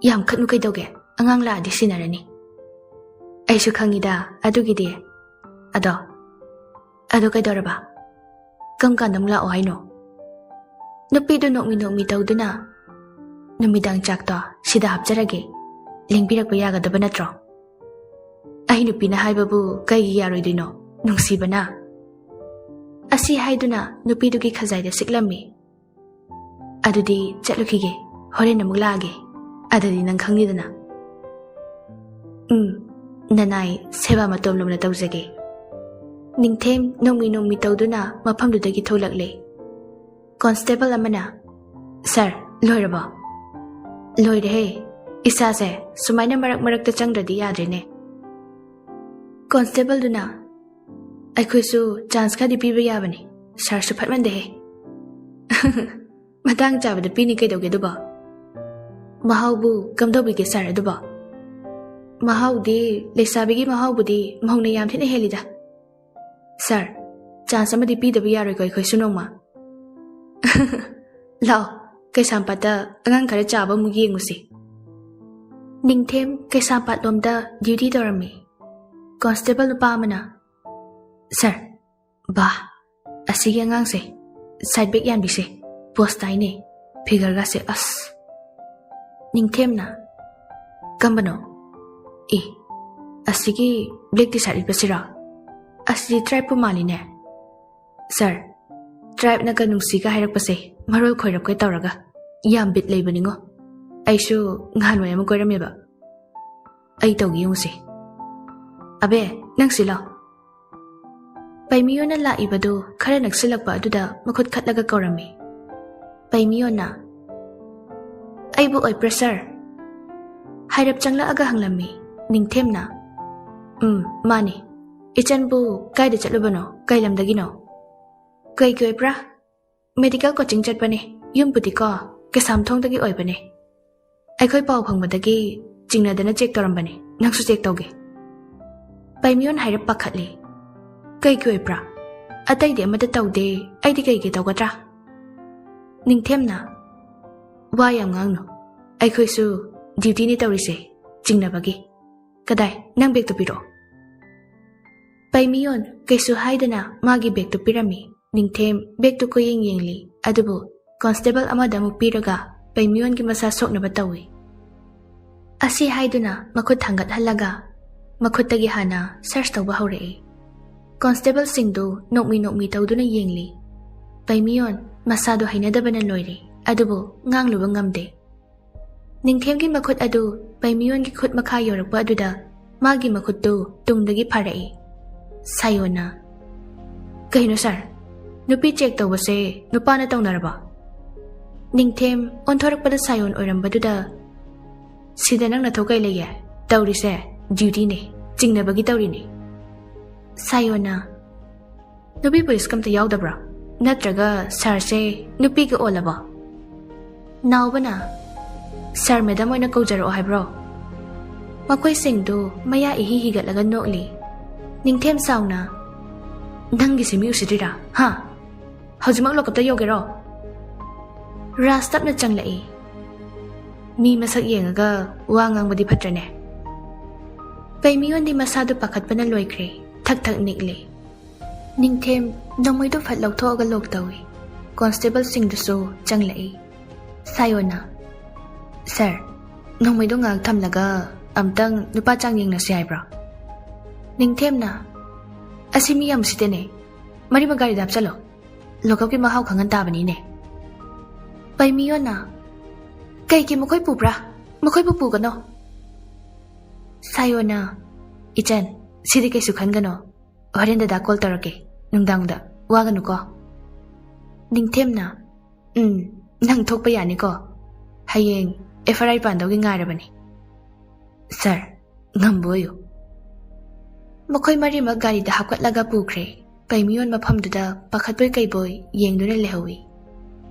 "ꯌꯥꯝ ꯈꯠꯅꯨ ꯀꯩꯗꯧꯒꯦ? ꯑꯉꯥꯡ ꯂꯥꯛꯑꯗꯤ ꯁꯤꯟꯅꯔꯅꯤ꯫" "ꯑꯩꯁꯨ ꯈꯪꯉꯤꯗ ꯑꯗꯨꯒꯤꯗꯤ꯫ ꯑꯗꯣ, ꯑꯗꯣ ꯀꯩꯗꯧꯔꯕ? ꯀꯔꯝ ꯀꯥꯟꯗ ꯑꯃꯨꯛ ꯂꯥꯛꯑꯣ ꯍꯥꯏꯅꯣ?" ꯅꯨꯄꯤꯗꯨ ꯅꯣꯛꯃꯤ ꯅꯣꯛꯃꯤ ꯇꯧꯗꯨꯅ, "ꯅꯨꯃꯤꯗꯥꯡ ꯆꯥꯛꯇꯣ ꯁꯤꯗ ꯍꯥꯞꯆꯔꯒꯦ꯫ ꯂꯦꯡꯕꯤꯔꯛꯄ ꯌꯥꯒꯗꯕ ꯅꯠꯇ꯭ꯔꯣ?" "ꯑꯩ ꯅꯨꯄꯤꯅ ꯍꯥꯏꯕꯕꯨ ꯀꯩꯒꯤ ꯌꯥꯔꯣꯏꯗꯣꯏꯅꯣ? ꯅꯨꯡꯁꯤꯕꯅ!" ꯑꯁꯤ ꯍꯥꯏꯗꯨꯅ ꯅꯨꯄꯤꯗꯨꯒꯤ ꯈꯖꯥꯏꯗ ꯁꯤꯛꯂꯝꯃꯤ꯫ "ꯑꯗꯨꯗꯤ ꯆꯠꯂꯨꯈꯤꯒꯦ, ꯍꯣꯔꯦꯟ ꯑꯃꯨꯛ ꯂꯥꯛꯑꯒꯦ, ꯑꯗꯨꯗꯤ ꯅꯪ ꯈꯪꯅꯤꯗꯅ꯫" "ꯎꯝ, ꯅꯅꯥꯏ ꯁꯦꯕꯥ ꯃꯇꯣꯝ ꯂꯣꯝꯅ ꯇꯧꯖꯒꯦ꯫" ꯅꯤꯡꯊꯦꯝ ꯅꯣꯡꯃꯤ ꯅꯣꯡꯃꯤ ꯇꯧꯗꯨꯅ ꯃꯐꯝꯗꯨꯗꯒꯤ ꯊꯣꯛꯂꯛꯂꯦ꯫ ꯀꯣꯟꯁꯇꯦꯕꯜ ꯑꯃꯅ, "ꯁꯥꯔ, ꯂꯣꯏꯔꯕꯣ?" "ꯂꯣꯏꯔꯦꯍꯦ, ꯏꯁꯥꯁꯦ ꯁꯨꯃꯥꯏꯅ ꯃꯔꯛ ꯃꯔꯛꯇ ꯆꯪꯗ꯭ꯔꯗꯤ ꯌꯥꯗ꯭ꯔꯦꯅꯦ꯫" ꯀꯣꯟꯁꯇꯦꯕꯜꯗꯨꯅ, "ꯑꯩꯈꯣꯏꯁꯨ ꯆꯥꯟꯁ ꯈꯔꯗꯤ ꯄꯤꯕ ꯌꯥꯕꯅꯤ, ꯁꯥꯔꯁꯨ ꯐꯠꯃꯟꯗꯦꯍꯦ꯫" "ꯃꯇꯥꯡ ꯆꯥꯕꯗ ꯄꯤꯅꯤ ꯀꯩꯗꯧꯒꯦ ꯑꯗꯨꯕꯣ?" "ꯃꯍꯥꯎꯕꯨ ꯀꯝꯗꯧꯕꯤꯒꯦ ꯁꯥꯔ ꯑꯗꯨꯕꯣ?" "ꯃꯍꯥꯎꯗꯤ, ꯂꯩꯁꯥꯕꯤꯒꯤ ꯃꯍꯥꯎꯕꯨꯗꯤ ꯃꯧꯅ ꯌꯥꯝ ꯊꯤꯅ ꯍꯦꯜꯂꯤꯗ꯫ ꯁꯥꯔ, ꯆꯥꯟꯁ ꯑꯃꯗꯤ ꯄꯤꯗꯕ ꯌꯥꯔꯣꯏꯀꯣ ꯑꯩꯈꯣꯏꯁꯨ ꯅꯣꯡꯃ꯫" "ꯂꯥꯛꯑꯣ, ꯀꯩꯁꯥꯝꯄꯥꯠꯇ ꯑꯉꯥꯡ ꯈꯔ ꯆꯥꯕ ꯑꯃꯨꯛ ꯌꯦꯡꯉꯨꯁꯤ꯫" ꯅꯤꯡꯊꯦꯝ ꯀꯩꯁꯥꯝꯄꯥꯠ ꯂꯣꯝꯗ ꯗ꯭ꯌꯨꯇꯤ ꯇꯧꯔꯝꯃꯤ꯫ ꯀꯣꯟꯁꯇꯦꯕꯜ ꯅꯨꯄꯥ ꯑꯃꯅ, "ꯁꯥꯔ, ꯕꯥ, ꯑꯁꯤꯒꯤ ꯑꯉꯥꯡꯁꯦ, ꯁꯥꯏꯠ ꯕꯦꯛ ꯌꯥꯟꯕꯤꯁꯦ, ꯄꯣꯁ ꯇꯥꯏꯅꯦ, ꯐꯤꯒꯔꯒꯁꯦ, ꯑꯁ꯫" ꯅꯤꯡꯊꯦꯝꯅ, "ꯀꯝꯕꯅꯣ?" ꯑꯦ, ꯑꯁꯤꯒꯤ ꯕ꯭ꯂꯦꯛ ꯇꯤ ꯁꯥꯔꯠ ꯂꯤꯠꯄꯁꯤꯔꯣ? ꯑꯁꯤꯗꯤ ꯇ꯭ꯔꯥꯏꯕꯄꯨ ꯃꯥꯜꯂꯤꯅꯦ꯫ ꯁꯥꯔ, ꯇ꯭ꯔꯥꯏꯕꯅꯒ ꯅꯨꯡꯁꯤꯒ ꯍꯥꯏꯔꯛꯄꯁꯦ ꯃꯔꯣꯜ ꯈꯣꯏꯔꯞꯀ ꯇꯧꯔꯒ ꯌꯥꯝ ꯕꯤꯠ ꯂꯩꯕꯅꯤꯉꯣ꯫ ꯑꯩꯁꯨ ꯅꯍꯥꯟꯋꯥꯏ ꯑꯃ ꯀꯣꯏꯔꯝꯃꯦꯕ꯫ ꯑꯩ ꯇꯧꯒꯦ ꯌꯦꯡꯉꯨꯁꯦ꯫ ꯑꯕꯦ, ꯅꯪ ꯁꯤ ꯂꯥꯎ꯫ ꯄꯩꯃꯤꯌꯣꯟꯅ ꯂꯥꯛꯏꯕꯗꯨ ꯈꯔ ꯅꯛꯁꯤꯜꯂꯛꯄ ꯑꯗꯨꯗ ꯃꯈꯨꯠ ꯈꯠꯂꯒ ꯀꯧꯔꯝꯃꯤ꯫ ꯄꯩꯃꯤꯌꯣꯟꯅ, "ꯑꯩꯕꯨ ꯑꯣꯏꯕ꯭ꯔꯥ, ꯁꯥꯔ?" ꯍꯥꯏꯔꯞ ꯆꯪꯂꯛꯑꯒ ꯍꯪꯂꯝꯃꯤ ꯅꯤꯡꯊꯦꯝꯅ꯫ "ꯎꯝ, ꯃꯥꯅꯤ꯫ ꯏꯆꯟꯕꯨ ꯀꯥꯏꯗ ꯆꯠꯂꯨꯕꯅꯣ? ꯀꯩ ꯂꯝꯗꯒꯤꯅꯣ?" "ꯀꯩꯒꯤ ꯑꯣꯏꯕ꯭ꯔꯥ?" "ꯃꯦꯗꯤꯀꯦꯜ ꯀꯣꯆꯤꯡ ꯆꯠꯄꯅꯦ꯫ ꯌꯨꯝꯕꯨꯗꯤꯀꯣ ꯀꯩꯁꯥꯝꯊꯣꯡꯗꯒꯤ ꯑꯣꯏꯕꯅꯦ꯫ ꯑꯩꯈꯣꯏ ꯄꯥꯎ ꯐꯪꯕꯗꯒꯤ ꯆꯤꯡꯅꯗꯅ ꯆꯦꯛ ꯇꯧꯔꯝꯕꯅꯦ꯫ ꯅꯪꯁꯨ ꯆꯦꯛ ꯇꯧꯒꯦ?" ꯄꯩꯃꯤꯌꯣꯟ ꯍꯥꯏꯔꯞ ꯄꯥꯈꯠꯂꯤ꯫ "ꯀꯩꯒꯤ ꯑꯣꯏꯕ꯭ꯔꯥ? ꯑꯇꯩꯗꯤ ꯑꯃꯠꯇ ꯇꯧꯗꯦ, ꯑꯩꯗꯤ ꯀꯩꯒꯤ ꯇꯧꯒꯗ꯭ꯔꯥ?" ꯅꯤꯡꯊꯦꯝꯅ, "ꯋꯥ ꯌꯥꯝ ꯉꯥꯡꯅꯨ꯫ ꯑꯩꯈꯣꯏꯁꯨ ꯗ꯭ꯌꯨꯇꯤꯅꯤ ꯇꯧꯔꯤꯁꯦ, ꯆꯤꯡꯅꯕꯒꯤ꯫ ꯀꯗꯥꯏ, ꯅꯪ ꯕꯦꯒꯇꯨ ꯄꯤꯔꯛꯑꯣ꯫" ꯄꯩꯃꯤꯌꯣꯟ ꯀꯩꯁꯨ ꯍꯥꯏꯗꯅ ꯃꯥꯒꯤ ꯕꯦꯒꯇꯨ ꯄꯤꯔꯝꯃꯤ꯫ ꯅꯤꯡꯊꯦꯝ ꯕꯦꯒꯇꯨ ꯀꯣꯏꯌꯦꯡ ꯌꯦꯡꯂꯤ, ꯑꯗꯨꯕꯨ ꯀꯣꯟꯁꯇꯦꯕꯜ ꯑꯃꯗ ꯑꯃꯨꯛ ꯄꯤꯔꯒ ꯄꯩꯃꯤꯌꯣꯟꯒꯤ ꯃꯁꯥ ꯁꯣꯛꯅꯕ ꯇꯧꯏ꯫ ꯑꯁꯤ ꯍꯥꯏꯗꯨꯅ ꯃꯈꯨꯠ ꯊꯥꯡꯒꯠꯍꯜꯂꯒ ꯃꯈꯨꯠꯇꯒꯤ ꯍꯥꯟꯅ ꯁꯔꯆ ꯇꯧꯕ ꯍꯧꯔꯛꯏ꯫ ꯀꯣꯟꯁꯇꯦꯕꯜꯁꯤꯡꯗꯨ ꯅꯣꯛꯃꯤ ꯅꯣꯛꯃꯤ ꯇꯧꯗꯨꯅ ꯌꯦꯡꯂꯤ꯫ ꯄꯩꯃꯤꯌꯣꯟ ꯃꯁꯥꯗꯨ ꯍꯩꯅꯗꯕꯅ ꯂꯣꯏꯔꯦ, ꯑꯗꯨꯕꯨ ꯉꯥꯡꯂꯨꯕ ꯉꯝꯗꯦ꯫ ꯅꯤꯡꯊꯦꯝꯒꯤ ꯃꯈꯨꯠ ꯑꯗꯨ ꯄꯩꯃꯤꯌꯣꯟꯒꯤ ꯈꯨꯠ ꯃꯈꯥ ꯌꯧꯔꯛꯄ ꯑꯗꯨꯗ ꯃꯥꯒꯤ ꯃꯈꯨꯠꯇꯨ ꯇꯨꯡꯗꯒꯤ ꯐꯥꯔꯛꯏ꯫ ꯁꯥꯌꯣꯅ, "ꯀꯩꯅꯣ ꯁꯥꯔ? ꯅꯨꯄꯤ ꯆꯦꯛ ꯇꯧꯕꯁꯦ ꯅꯨꯄꯥꯅ ꯇꯧꯅꯔꯕꯣ?" ꯅꯤꯡꯊꯦꯝ ꯑꯣꯟꯊꯣꯔꯛꯄꯗ ꯁꯥꯌꯣꯟ ꯑꯣꯏꯔꯝꯕꯗꯨꯗ, "ꯁꯤꯗ ꯅꯪ ꯅꯊꯧ ꯀꯩ ꯂꯩꯒꯦ? ꯇꯧꯔꯤꯁꯦ ꯗ꯭ꯌꯨꯇꯤꯅꯦ, ꯆꯤꯡꯅꯕꯒꯤ ꯇꯧꯔꯤꯅꯦ꯫" ꯁꯥꯌꯣꯅ, "ꯅꯨꯄꯤ ꯄꯨꯂꯤꯁꯀ ꯑꯝꯇ ꯌꯥꯎꯗꯕ꯭ꯔꯣ? ꯅꯠꯇ꯭ꯔꯒ ꯁꯥꯔꯁꯦ ꯅꯨꯄꯤꯒ ꯑꯣꯜꯂꯕꯣ?" ꯅꯥꯎꯕꯅ, "ꯁꯥꯔ ꯃꯦꯗꯝ ꯑꯣꯏꯅ ꯀꯧꯖꯔꯛꯑꯣ ꯍꯥꯏꯕ꯭ꯔꯣ?" ꯃꯈꯣꯏꯁꯤꯡꯗꯨ ꯃꯌꯥ ꯏꯍꯤ ꯍꯤꯒꯠꯂꯒ ꯅꯣꯛꯂꯤ꯫ ꯅꯤꯡꯊꯦꯝ ꯁꯥꯎꯅ, "ꯅꯪꯒꯤꯁꯦ ꯃꯤ ꯎꯁꯤꯠꯇ꯭ꯔꯤꯔꯥ? ꯍꯥ? ꯍꯧꯖꯤꯛꯃꯛ ꯂꯣꯀꯞꯇ ꯌꯧꯒꯦꯔꯣ?" ꯔꯥꯖ ꯇꯞꯅ ꯆꯪꯂꯛꯏ꯫ ꯃꯤ ꯃꯁꯛ ꯌꯦꯡꯉꯒ ꯋꯥ ꯉꯥꯡꯕꯗꯤ ꯐꯠꯇ꯭ꯔꯅꯦ? ꯄꯩꯃꯤꯌꯣꯟꯗꯤ ꯃꯁꯥꯗꯨ ꯄꯥꯈꯠꯄꯅ ꯂꯣꯏꯈ꯭ꯔꯦ꯫ ꯊꯛ ꯊꯛ ꯅꯤꯛꯂꯤ꯫ ꯅꯤꯡꯊꯦꯝ ꯅꯣꯡꯃꯩꯗꯨ ꯐꯠ ꯂꯧꯊꯣꯛꯑꯒ ꯂꯣꯛ ꯇꯧꯏ꯫ ꯀꯣꯟꯁꯇꯦꯕꯜꯁꯤꯡꯗꯨꯁꯨ ꯆꯪꯂꯛꯏ꯫ ꯁꯥꯌꯣꯅ, "ꯁꯥꯔ, ꯅꯣꯡꯃꯩꯗꯣ ꯉꯥꯏꯍꯥꯛ ꯊꯝꯂꯒ ꯑꯝꯇꯪ ꯅꯨꯄꯥ ꯆꯥꯡ ꯌꯦꯡꯅꯁꯤ ꯍꯥꯏꯕ꯭ꯔꯣ? ꯅꯤꯡꯊꯦꯝꯅ, "ꯑꯁꯤ ꯃꯤ ꯌꯥꯝ ꯎꯁꯤꯠꯇꯦꯅꯦ꯫ ꯃꯔꯤꯃꯛ ꯒꯥꯔꯤꯗ ꯍꯥꯞꯆꯜꯂꯣ꯫ ꯂꯣꯀꯞꯀꯤ ꯃꯍꯥꯎ ꯈꯪꯍꯟ ꯇꯥꯕꯅꯤꯅꯦ꯫" ꯄꯩꯃꯤꯌꯣꯟꯅ, "ꯀꯩꯒꯤ ꯃꯈꯣꯏ ꯄꯨꯕ꯭ꯔꯥ? ꯃꯈꯣꯏꯕꯨ ꯄꯨꯒꯅꯣ꯫" ꯁꯥꯌꯣꯅ, "ꯏꯆꯟ, ꯁꯤꯗꯤ ꯀꯩꯁꯨ ꯈꯟꯒꯅꯣ꯫ ꯍꯣꯔꯦꯟ ꯗꯗꯥ ꯀꯣꯜ ꯇꯧꯔꯛꯀꯦ꯫ ꯅꯨꯡꯗꯥꯡꯗ ꯋꯥꯒꯅꯨꯀꯣ꯫" ꯅꯤꯡꯊꯦꯝꯅ, "ꯎꯝ, ꯅꯪ ꯊꯣꯛꯄ ꯌꯥꯅꯤꯀꯣ꯫ ꯍꯌꯦꯡ ꯑꯦꯐ ꯑꯥꯏ ꯑꯥꯔ ꯄꯥꯟꯗꯧꯒꯤ ꯉꯥꯏꯔꯕꯅꯤ꯫" "ꯁꯥꯔ, ꯉꯝꯕ ꯑꯣꯏꯌꯨ꯫" ꯃꯈꯣꯏ ꯃꯔꯤꯃꯛ ꯒꯥꯔꯤꯗ ꯍꯥꯞꯀꯠꯂꯒ ꯄꯨꯈ꯭ꯔꯦ꯫ ꯄꯩꯃꯤꯌꯣꯟ ꯃꯐꯝꯗꯨꯗ ꯄꯥꯈꯠꯄꯣꯏ ꯀꯩꯕꯣꯏ ꯌꯦꯡꯗꯨꯅ ꯂꯩꯍꯧꯏ꯫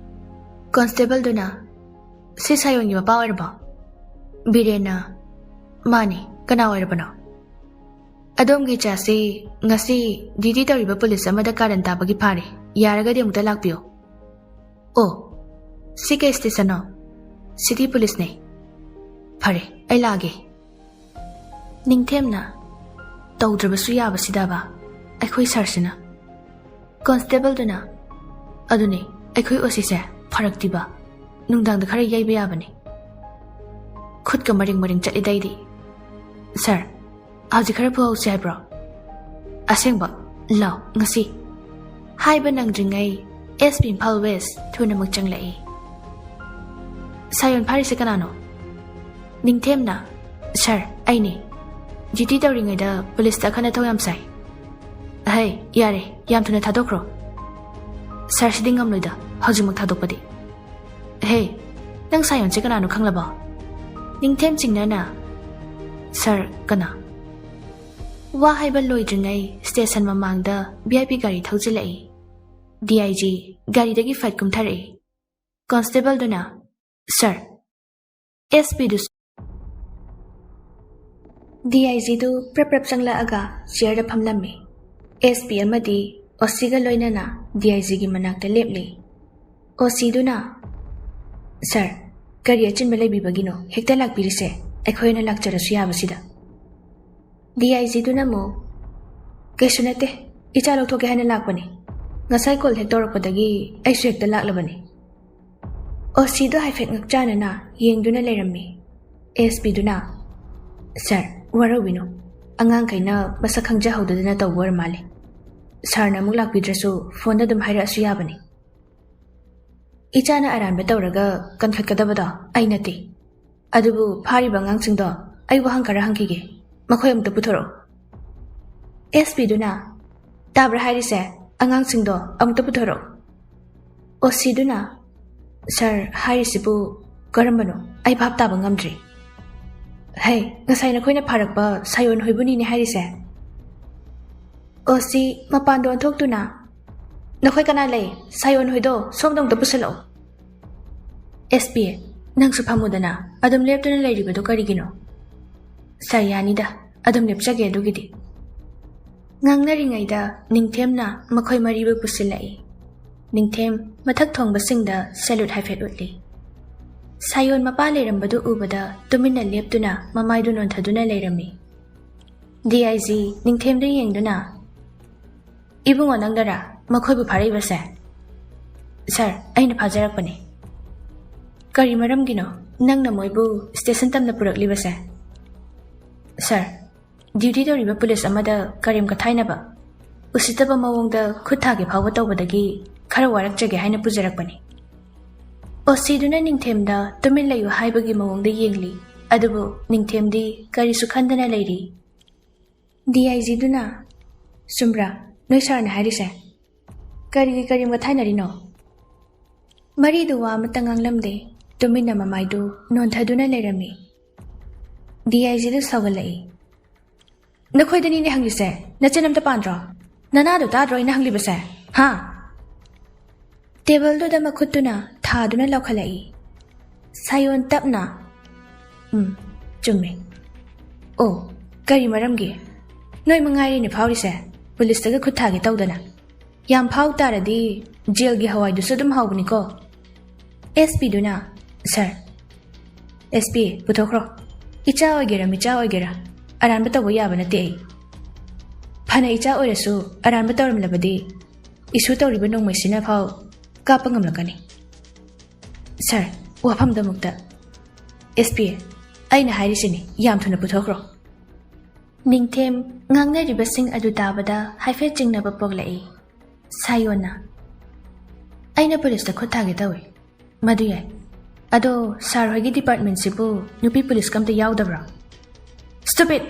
ꯀꯣꯟꯁꯇꯦꯕꯜꯗꯨꯅ, "ꯁꯤ ꯁꯥꯌꯣꯟꯒꯤ ꯃꯄꯥ ꯑꯣꯏꯔꯕꯣ?" ꯕꯤꯔꯦꯟꯅ, "ꯃꯥꯅꯤ, ꯀꯅꯥ ꯑꯣꯏꯔꯕꯅꯣ?" "ꯑꯗꯣꯝꯒꯤ ꯏꯆꯥꯁꯤ ꯉꯁꯤ ꯗ꯭ꯌꯨꯇꯤ ꯇꯧꯔꯤꯕ ꯄꯨꯂꯤꯁ ꯑꯃꯗ ꯀꯥꯔꯟ ꯇꯥꯕꯒꯤ ꯐꯥꯔꯦ꯫ ꯌꯥꯔꯒꯗꯤ ꯑꯃꯨꯛꯇ ꯂꯥꯛꯄꯤꯌꯨ꯫" "ꯑꯣ, ꯁꯤ ꯀꯩ ꯁ꯭ꯇꯦꯁꯟꯅꯣ?" "ꯁꯤꯇꯤ ꯄꯨꯂꯤꯁꯅꯦ꯫" "ꯐꯔꯦ, ꯑꯩ ꯂꯥꯛꯑꯒꯦ꯫" ꯅꯤꯡꯊꯦꯝꯅ, "ꯇꯧꯗ꯭ꯔꯕꯁꯨ ꯌꯥꯕꯁꯤꯗꯕ ꯑꯩꯈꯣꯏ ꯁꯥꯔꯁꯤꯅ꯫" ꯀꯣꯟꯁꯇꯦꯕꯜꯗꯨꯅ, "ꯑꯗꯨꯅꯦ, ꯑꯩꯈꯣꯏ ꯑꯣ ꯁꯤꯁꯦ ꯐꯔꯛꯇꯤꯕ꯫ ꯅꯨꯡꯗꯥꯡꯗ ꯈꯔ ꯌꯩꯕ ꯌꯥꯕꯅꯦ꯫" ꯈꯨꯠꯀ ꯃꯔꯤꯡ ꯃꯔꯤꯡ ꯆꯠꯂꯤꯗ ꯑꯩꯗꯤ꯫ "ꯁꯥꯔ, ꯍꯧꯖꯤꯛ ꯈꯔ ꯐꯨꯍꯧꯁꯤ ꯍꯥꯏꯕ꯭ꯔꯣ?" "ꯑꯁꯦꯡꯕ? ꯂꯥꯎ, ꯉꯁꯤ꯫" ꯍꯥꯏꯕ ꯅꯪꯗ꯭ꯔꯤꯉꯩ ꯑꯦꯁ ꯄꯤ ꯏꯝꯐꯥꯜ ꯋꯦꯁ ꯊꯨꯅꯃꯛ ꯆꯪꯂꯛꯏ꯫ "ꯁꯥꯌꯣꯟ ꯐꯥꯔꯤꯁꯦ ꯀꯅꯥꯅꯣ?" ꯅꯤꯡꯊꯦꯝꯅ, "ꯁꯥꯔ, ꯑꯩꯅꯦ꯫ ꯗ꯭ꯌꯨꯇꯤ ꯇꯧꯔꯤꯉꯩꯗ ꯄꯨꯂꯤꯁꯇ ꯑꯈꯟ ꯑꯊꯧ ꯌꯥꯝ ꯁꯥꯏ꯫" "ꯑꯍꯩ, ꯌꯥꯔꯦ, ꯌꯥꯝ ꯊꯨꯅ ꯊꯥꯗꯣꯛꯈ꯭ꯔꯣ꯫" "ꯁꯥꯔ, ꯁꯤꯗꯤ ꯉꯝꯂꯣꯏꯗ, ꯍꯧꯖꯤꯛꯃꯛ ꯊꯥꯗꯣꯛꯄꯗꯤ꯫" "ꯍꯦ, ꯅꯪ ꯁꯥꯌꯣꯟꯁꯦ ꯀꯅꯥꯅꯣ ꯈꯪꯂꯕꯣ?" ꯅꯤꯡꯊꯦꯝ ꯆꯤꯡꯅꯅ, "ꯁꯥꯔ, ꯀꯅꯥ?" ꯋꯥ ꯍꯥꯏꯕ ꯂꯣꯏꯗ꯭ꯔꯤꯉꯩ ꯁ꯭ꯇꯦꯁꯟ ꯃꯃꯥꯡꯗ ꯚꯤ ꯑꯥꯏ ꯄꯤ ꯒꯥꯔꯤ ꯊꯧꯖꯤꯜꯂꯛꯏ꯫ ꯗꯤ ꯑꯥꯏ ꯖꯤ ꯒꯥꯔꯤꯗꯒꯤ ꯐꯠ ꯀꯨꯝꯊꯔꯛꯏ꯫ ꯀꯣꯟꯁꯇꯦꯕꯜꯗꯨꯅ, "ꯁꯥꯔ, ꯑꯦꯁ ꯄꯤꯗꯨꯁꯨ꯫" D I ꯖꯤꯗꯨ ꯄ꯭ꯔꯞ ꯄ꯭ꯔꯞ ꯆꯪꯂꯛꯑꯒ ꯆꯤꯌꯔꯗ ꯐꯝꯂꯝꯃꯤ꯫ ꯑꯦꯁ ꯄꯤ ꯑꯃꯗꯤ ꯑꯣ ꯁꯤꯒ ꯂꯣꯏꯅꯅ ꯗꯤ ꯑꯥꯏ ꯖꯤꯒꯤ ꯃꯅꯥꯛꯇ ꯂꯦꯞꯂꯤ꯫ ꯑꯣ ꯁꯤꯗꯨꯅ, "ꯁꯥꯔ, ꯀꯔꯤ ꯑꯆꯤꯟꯕ ꯂꯩꯕꯤꯕꯒꯤꯅꯣ ꯍꯦꯛꯇ ꯂꯥꯛꯄꯤꯔꯤꯁꯦ? ꯑꯩꯈꯣꯏꯅ ꯂꯥꯛꯆꯔꯁꯨ ꯌꯥꯕꯁꯤꯗ꯫" ꯗꯤ ꯑꯥꯏ ꯖꯤꯗꯨꯅ ꯑꯃꯨꯛ, "ꯀꯩꯁꯨ ꯅꯠꯇꯦ, ꯏꯆꯥ ꯂꯧꯊꯣꯛꯀꯦ ꯍꯥꯏꯅ ꯂꯥꯛꯄꯅꯤ꯫ ꯉꯁꯥꯏ ꯀꯣꯜ ꯍꯦꯛ ꯇꯧꯔꯛꯄꯗꯒꯤ ꯑꯩꯁꯨ ꯍꯦꯛꯇ ꯂꯥꯛꯂꯕꯅꯤ꯫" ꯑꯣ ꯁꯤꯗꯣ ꯍꯥꯏꯐꯦꯠ ꯉꯛꯆꯥꯟꯅꯅ ꯌꯦꯡꯗꯨꯅ ꯂꯩꯔꯝꯃꯤ꯫ ꯑꯦꯁ ꯄꯤꯗꯨꯅ, ꯁꯥꯔ, ꯋꯥꯔꯧꯕꯤꯅꯨ꯫ ꯑꯉꯥꯡꯈꯩꯅ ꯃꯁꯛ ꯈꯪꯖꯍꯧꯗꯗꯅ ꯇꯧꯕ ꯑꯣꯏꯔ ꯃꯥꯜꯂꯦ꯫ ꯁꯥꯔꯅ ꯑꯃꯨꯛ ꯂꯥꯛꯄꯤꯗ꯭ꯔꯁꯨ ꯐꯣꯟꯗ ꯑꯗꯨꯝ ꯍꯥꯏꯔꯛꯑꯁꯨ ꯌꯥꯕꯅꯤ꯫ ꯏꯆꯥꯅ ꯑꯔꯥꯟꯕ ꯇꯧꯔꯒ ꯀꯟꯈꯠꯀꯗꯕꯗꯣ ꯑꯩ ꯅꯠꯇꯦ꯫ ꯑꯗꯨꯕꯨ ꯐꯥꯔꯤꯕ ꯑꯉꯥꯡꯁꯤꯡꯗꯣ ꯑꯩ ꯋꯥꯍꯪ ꯈꯔ ꯍꯪꯈꯤꯒꯦ꯫ ꯃꯈꯣꯏ ꯑꯃꯨꯛꯇ ꯄꯨꯊꯣꯔꯛꯎ꯫ ꯑꯦꯁ ꯄꯤꯗꯨꯅ, "ꯇꯥꯕ꯭ꯔꯥ ꯍꯥꯏꯔꯤꯁꯦ? ꯑꯉꯥꯡꯁꯤꯡꯗꯣ ꯑꯃꯨꯛꯇ ꯄꯨꯊꯣꯔꯛꯎ"꯫ ꯑꯣ ꯁꯤꯗꯨꯅ, "ꯁꯥꯔ, ꯍꯥꯏꯔꯤꯁꯤꯕꯨ ꯀꯔꯝꯕꯅꯣ? ꯑꯩ ꯚꯥꯞ ꯇꯥꯕ ꯉꯝꯗ꯭ꯔꯤ"꯫ "ꯍꯩ, ꯉꯁꯥꯏ ꯅꯈꯣꯏꯅ ꯐꯥꯔꯛꯄ ꯁꯥꯌꯣꯟ ꯍꯣꯏꯕꯨꯅꯤꯅꯦ ꯍꯥꯏꯔꯤꯁꯦ"꯫ ꯑꯣ ꯁꯤ ꯃꯄꯥꯟꯗ ꯑꯣꯟꯊꯣꯛꯇꯨꯅ, "ꯅꯈꯣꯏ ꯀꯅꯥ ꯂꯩ? ꯁꯥꯌꯣꯟ ꯍꯣꯏꯗꯣ ꯁꯣꯝꯗ ꯑꯃꯨꯛꯇ ꯄꯨꯁꯤꯜꯂꯛꯎ"꯫ "ꯑꯦꯁ ꯄꯤ, ꯅꯪꯁꯨ ꯐꯝꯃꯨꯗꯅ, ꯑꯗꯨꯝ ꯂꯦꯞꯇꯨꯅ ꯂꯩꯔꯤꯕꯗꯨ ꯀꯔꯤꯒꯤꯅꯣ?" "ꯁꯥꯔ, ꯌꯥꯅꯤꯗ, ꯑꯗꯨꯝ ꯂꯦꯞꯆꯒꯦ ꯑꯗꯨꯒꯤꯗꯤ"꯫ ꯉꯥꯡꯅꯔꯤꯉꯩꯗ ꯅꯤꯡꯊꯦꯝꯅ ꯃꯈꯣꯏ ꯃꯔꯤꯕꯨ ꯄꯨꯁꯤꯜꯂꯛꯏ꯫ ꯅꯤꯡꯊꯦꯝ ꯃꯊꯛ ꯊꯣꯡꯕꯁꯤꯡꯗ salute ꯍꯥꯏꯐꯦꯠ ꯎꯠꯂꯤ꯫ ꯁꯥꯌꯣꯟ ꯃꯄꯥ ꯂꯩꯔꯝꯕꯗꯨ ꯎꯕꯗ ꯇꯨꯃꯤꯟꯅ ꯂꯦꯞꯇꯨꯅ ꯃꯃꯥꯏꯗꯨ ꯅꯣꯟꯊꯗꯨꯅ ꯂꯩꯔꯝꯃꯤ꯫ ꯗꯤ ꯑꯥꯏ ꯖꯤ ꯅꯤꯡꯊꯦꯝꯗ ꯌꯦꯡꯗꯨꯅ, "ꯏꯕꯨꯡꯉꯣ, ꯅꯪꯗꯔꯥ ꯃꯈꯣꯏꯕꯨ ꯐꯥꯔꯛꯏꯕꯁꯦ?" "ꯁꯥꯔ, ꯑꯩꯅ ꯐꯥꯖꯔꯛꯄꯅꯦ"꯫ "ꯀꯔꯤ ꯃꯔꯝꯒꯤꯅꯣ ꯅꯪꯅ ꯃꯣꯏꯕꯨ ꯁ꯭ꯇꯦꯁꯟ ꯇꯝꯅ ꯄꯨꯔꯛꯂꯤꯕꯁꯦ?" "ꯁꯥꯔ, ꯗ꯭ꯌꯨꯇꯤ ꯇꯧꯔꯤꯕ ꯄꯨꯂꯤꯁ ꯑꯃꯗ ꯀꯔꯦꯝ ꯀꯊꯥꯏꯅꯕ, ꯎꯁꯤꯠꯇꯕ ꯃꯑꯣꯡꯗ ꯈꯨꯠ ꯊꯥꯒꯦ ꯐꯥꯎꯕ ꯇꯧꯕꯗꯒꯤ ꯈꯔ ꯋꯥꯔꯛꯆꯒꯦ ꯍꯥꯏꯅ ꯄꯨꯖꯔꯛꯄꯅꯤ"꯫ ꯑꯣ ꯁꯤꯗꯨꯅ ꯅꯤꯡꯊꯦꯝꯗ ꯇꯨꯃꯤꯟ ꯂꯩꯌꯨ ꯍꯥꯏꯕꯒꯤ ꯃꯑꯣꯡꯗ ꯌꯦꯡꯂꯤ, ꯑꯗꯨꯕꯨ ꯅꯤꯡꯊꯦꯝꯗꯤ ꯀꯔꯤꯁꯨ ꯈꯟꯗꯅ ꯂꯩꯔꯤ꯫ ꯗꯤ ꯑꯥꯏ ꯖꯤꯗꯨꯅ, "ꯆꯨꯝꯕ꯭ꯔꯥ ꯅꯣꯏ ꯁꯥꯔꯅ ꯍꯥꯏꯔꯤꯁꯦ? ꯀꯔꯤꯒꯤ ꯀꯔꯦꯝ ꯀꯊꯥꯏꯅꯔꯤꯅꯣ?" ꯃꯔꯤꯗꯨ ꯋꯥ ꯑꯃꯠꯇ ꯉꯥꯡꯂꯝꯗꯦ, ꯇꯨꯃꯤꯟꯅ ꯃꯃꯥꯏꯗꯨ ꯅꯣꯟꯊꯗꯨꯅ ꯂꯩꯔꯝꯃꯤ꯫ D I ꯖꯤꯗꯨ ꯁꯥꯎꯒꯠꯂꯛꯏ꯫ "ꯅꯈꯣꯏꯗꯅꯤꯅꯦ ꯍꯪꯂꯤꯁꯦ, ꯅꯆꯤꯟ ꯑꯝꯇ ꯄꯥꯟꯗ꯭ꯔꯣ? ꯅꯅꯥꯗꯣ ꯇꯥꯗ꯭ꯔꯣ ꯑꯩꯅ ꯍꯪꯂꯤꯕꯁꯦ? ꯍꯥ?" ꯇꯦꯕꯜꯗꯨꯗ ꯃꯈꯨꯠꯇꯨꯅ ꯊꯥꯗꯨꯅ ꯂꯥꯎꯈꯠꯂꯛꯏ꯫ ꯁꯥꯌꯣꯟ ꯇꯞꯅ, "ꯎꯝ, ꯆꯨꯝꯃꯦ꯫ ꯑꯣ, ꯀꯔꯤ ꯃꯔꯝꯒꯤ? ꯅꯣꯏ ꯃꯉꯥꯏꯔꯦꯅꯦ ꯐꯥꯎꯔꯤꯁꯦ, ꯄꯨꯂꯤꯁꯇꯒ ꯈꯨꯠ ꯊꯥꯒꯦ ꯇꯧꯗꯅ꯫ ꯌꯥꯝ ꯐꯥꯎ ꯇꯥꯔꯗꯤ ꯖꯦꯜꯒꯤ ꯍꯋꯥꯏꯗꯨꯁꯨ ꯑꯗꯨꯝ ꯍꯥꯎꯕꯅꯤꯀꯣ"꯫ ꯑꯦꯁ ꯄꯤꯗꯨꯅ, "ꯁꯥꯔ"꯫ "S P, ꯄꯨꯊꯣꯛꯈ꯭ꯔꯣ꯫ ꯏꯆꯥ ꯑꯣꯏꯒꯦꯔꯥ ꯃꯤꯆꯥ ꯑꯣꯏꯒꯦꯔꯥ, ꯑꯔꯥꯟꯕ ꯇꯧꯕ ꯌꯥꯕ ꯅꯠꯇꯦ ꯑꯩ꯫ ꯐꯅ ꯏꯆꯥ ꯑꯣꯏꯔꯁꯨ ꯑꯔꯥꯟꯕ ꯇꯧꯔꯝꯂꯕꯗꯤ ꯏꯁꯨ ꯇꯧꯔꯤꯕ ꯅꯣꯡꯃꯩꯁꯤꯅ ꯐꯥꯎ ꯀꯥꯞꯄ ꯉꯝꯂꯛꯀꯅꯤ"꯫ "ꯁꯥꯔ, ꯋꯥꯐꯝꯗꯣ ꯑꯃꯨꯛꯇ"꯫ "ꯑꯦꯁ ꯄꯤ, ꯑꯩꯅ ꯍꯥꯏꯔꯤꯁꯤꯅꯤ, ꯌꯥꯝ ꯊꯨꯅ ꯄꯨꯊꯣꯛꯈ꯭ꯔꯣ꯫ ꯅꯤꯡꯊꯦꯝ ꯉꯥꯡꯅꯔꯤꯕꯁꯤꯡ ꯑꯗꯨ ꯇꯥꯕꯗ ꯍꯥꯏꯐꯦꯠ ꯆꯤꯡꯅꯕ ꯄꯣꯛꯂꯛꯏ꯫ ꯁꯥꯌꯣꯟꯅ, "ꯑꯩꯅ ꯄꯨꯂꯤꯁꯇ ꯈꯨꯠ ꯊꯥꯒꯦ ꯇꯧꯏ꯫" "ꯃꯗꯨ ꯌꯥꯏ꯫ ꯑꯗꯣ ꯁꯥꯔ ꯍꯣꯏꯒꯤ ꯗꯤꯄꯥꯔꯠꯃꯦꯟꯁꯤꯕꯨ ꯅꯨꯄꯤ ꯄꯨꯂꯤꯁꯀ ꯑꯝꯇ ꯌꯥꯎꯗꯕ꯭ꯔꯣ?" "Stupid!"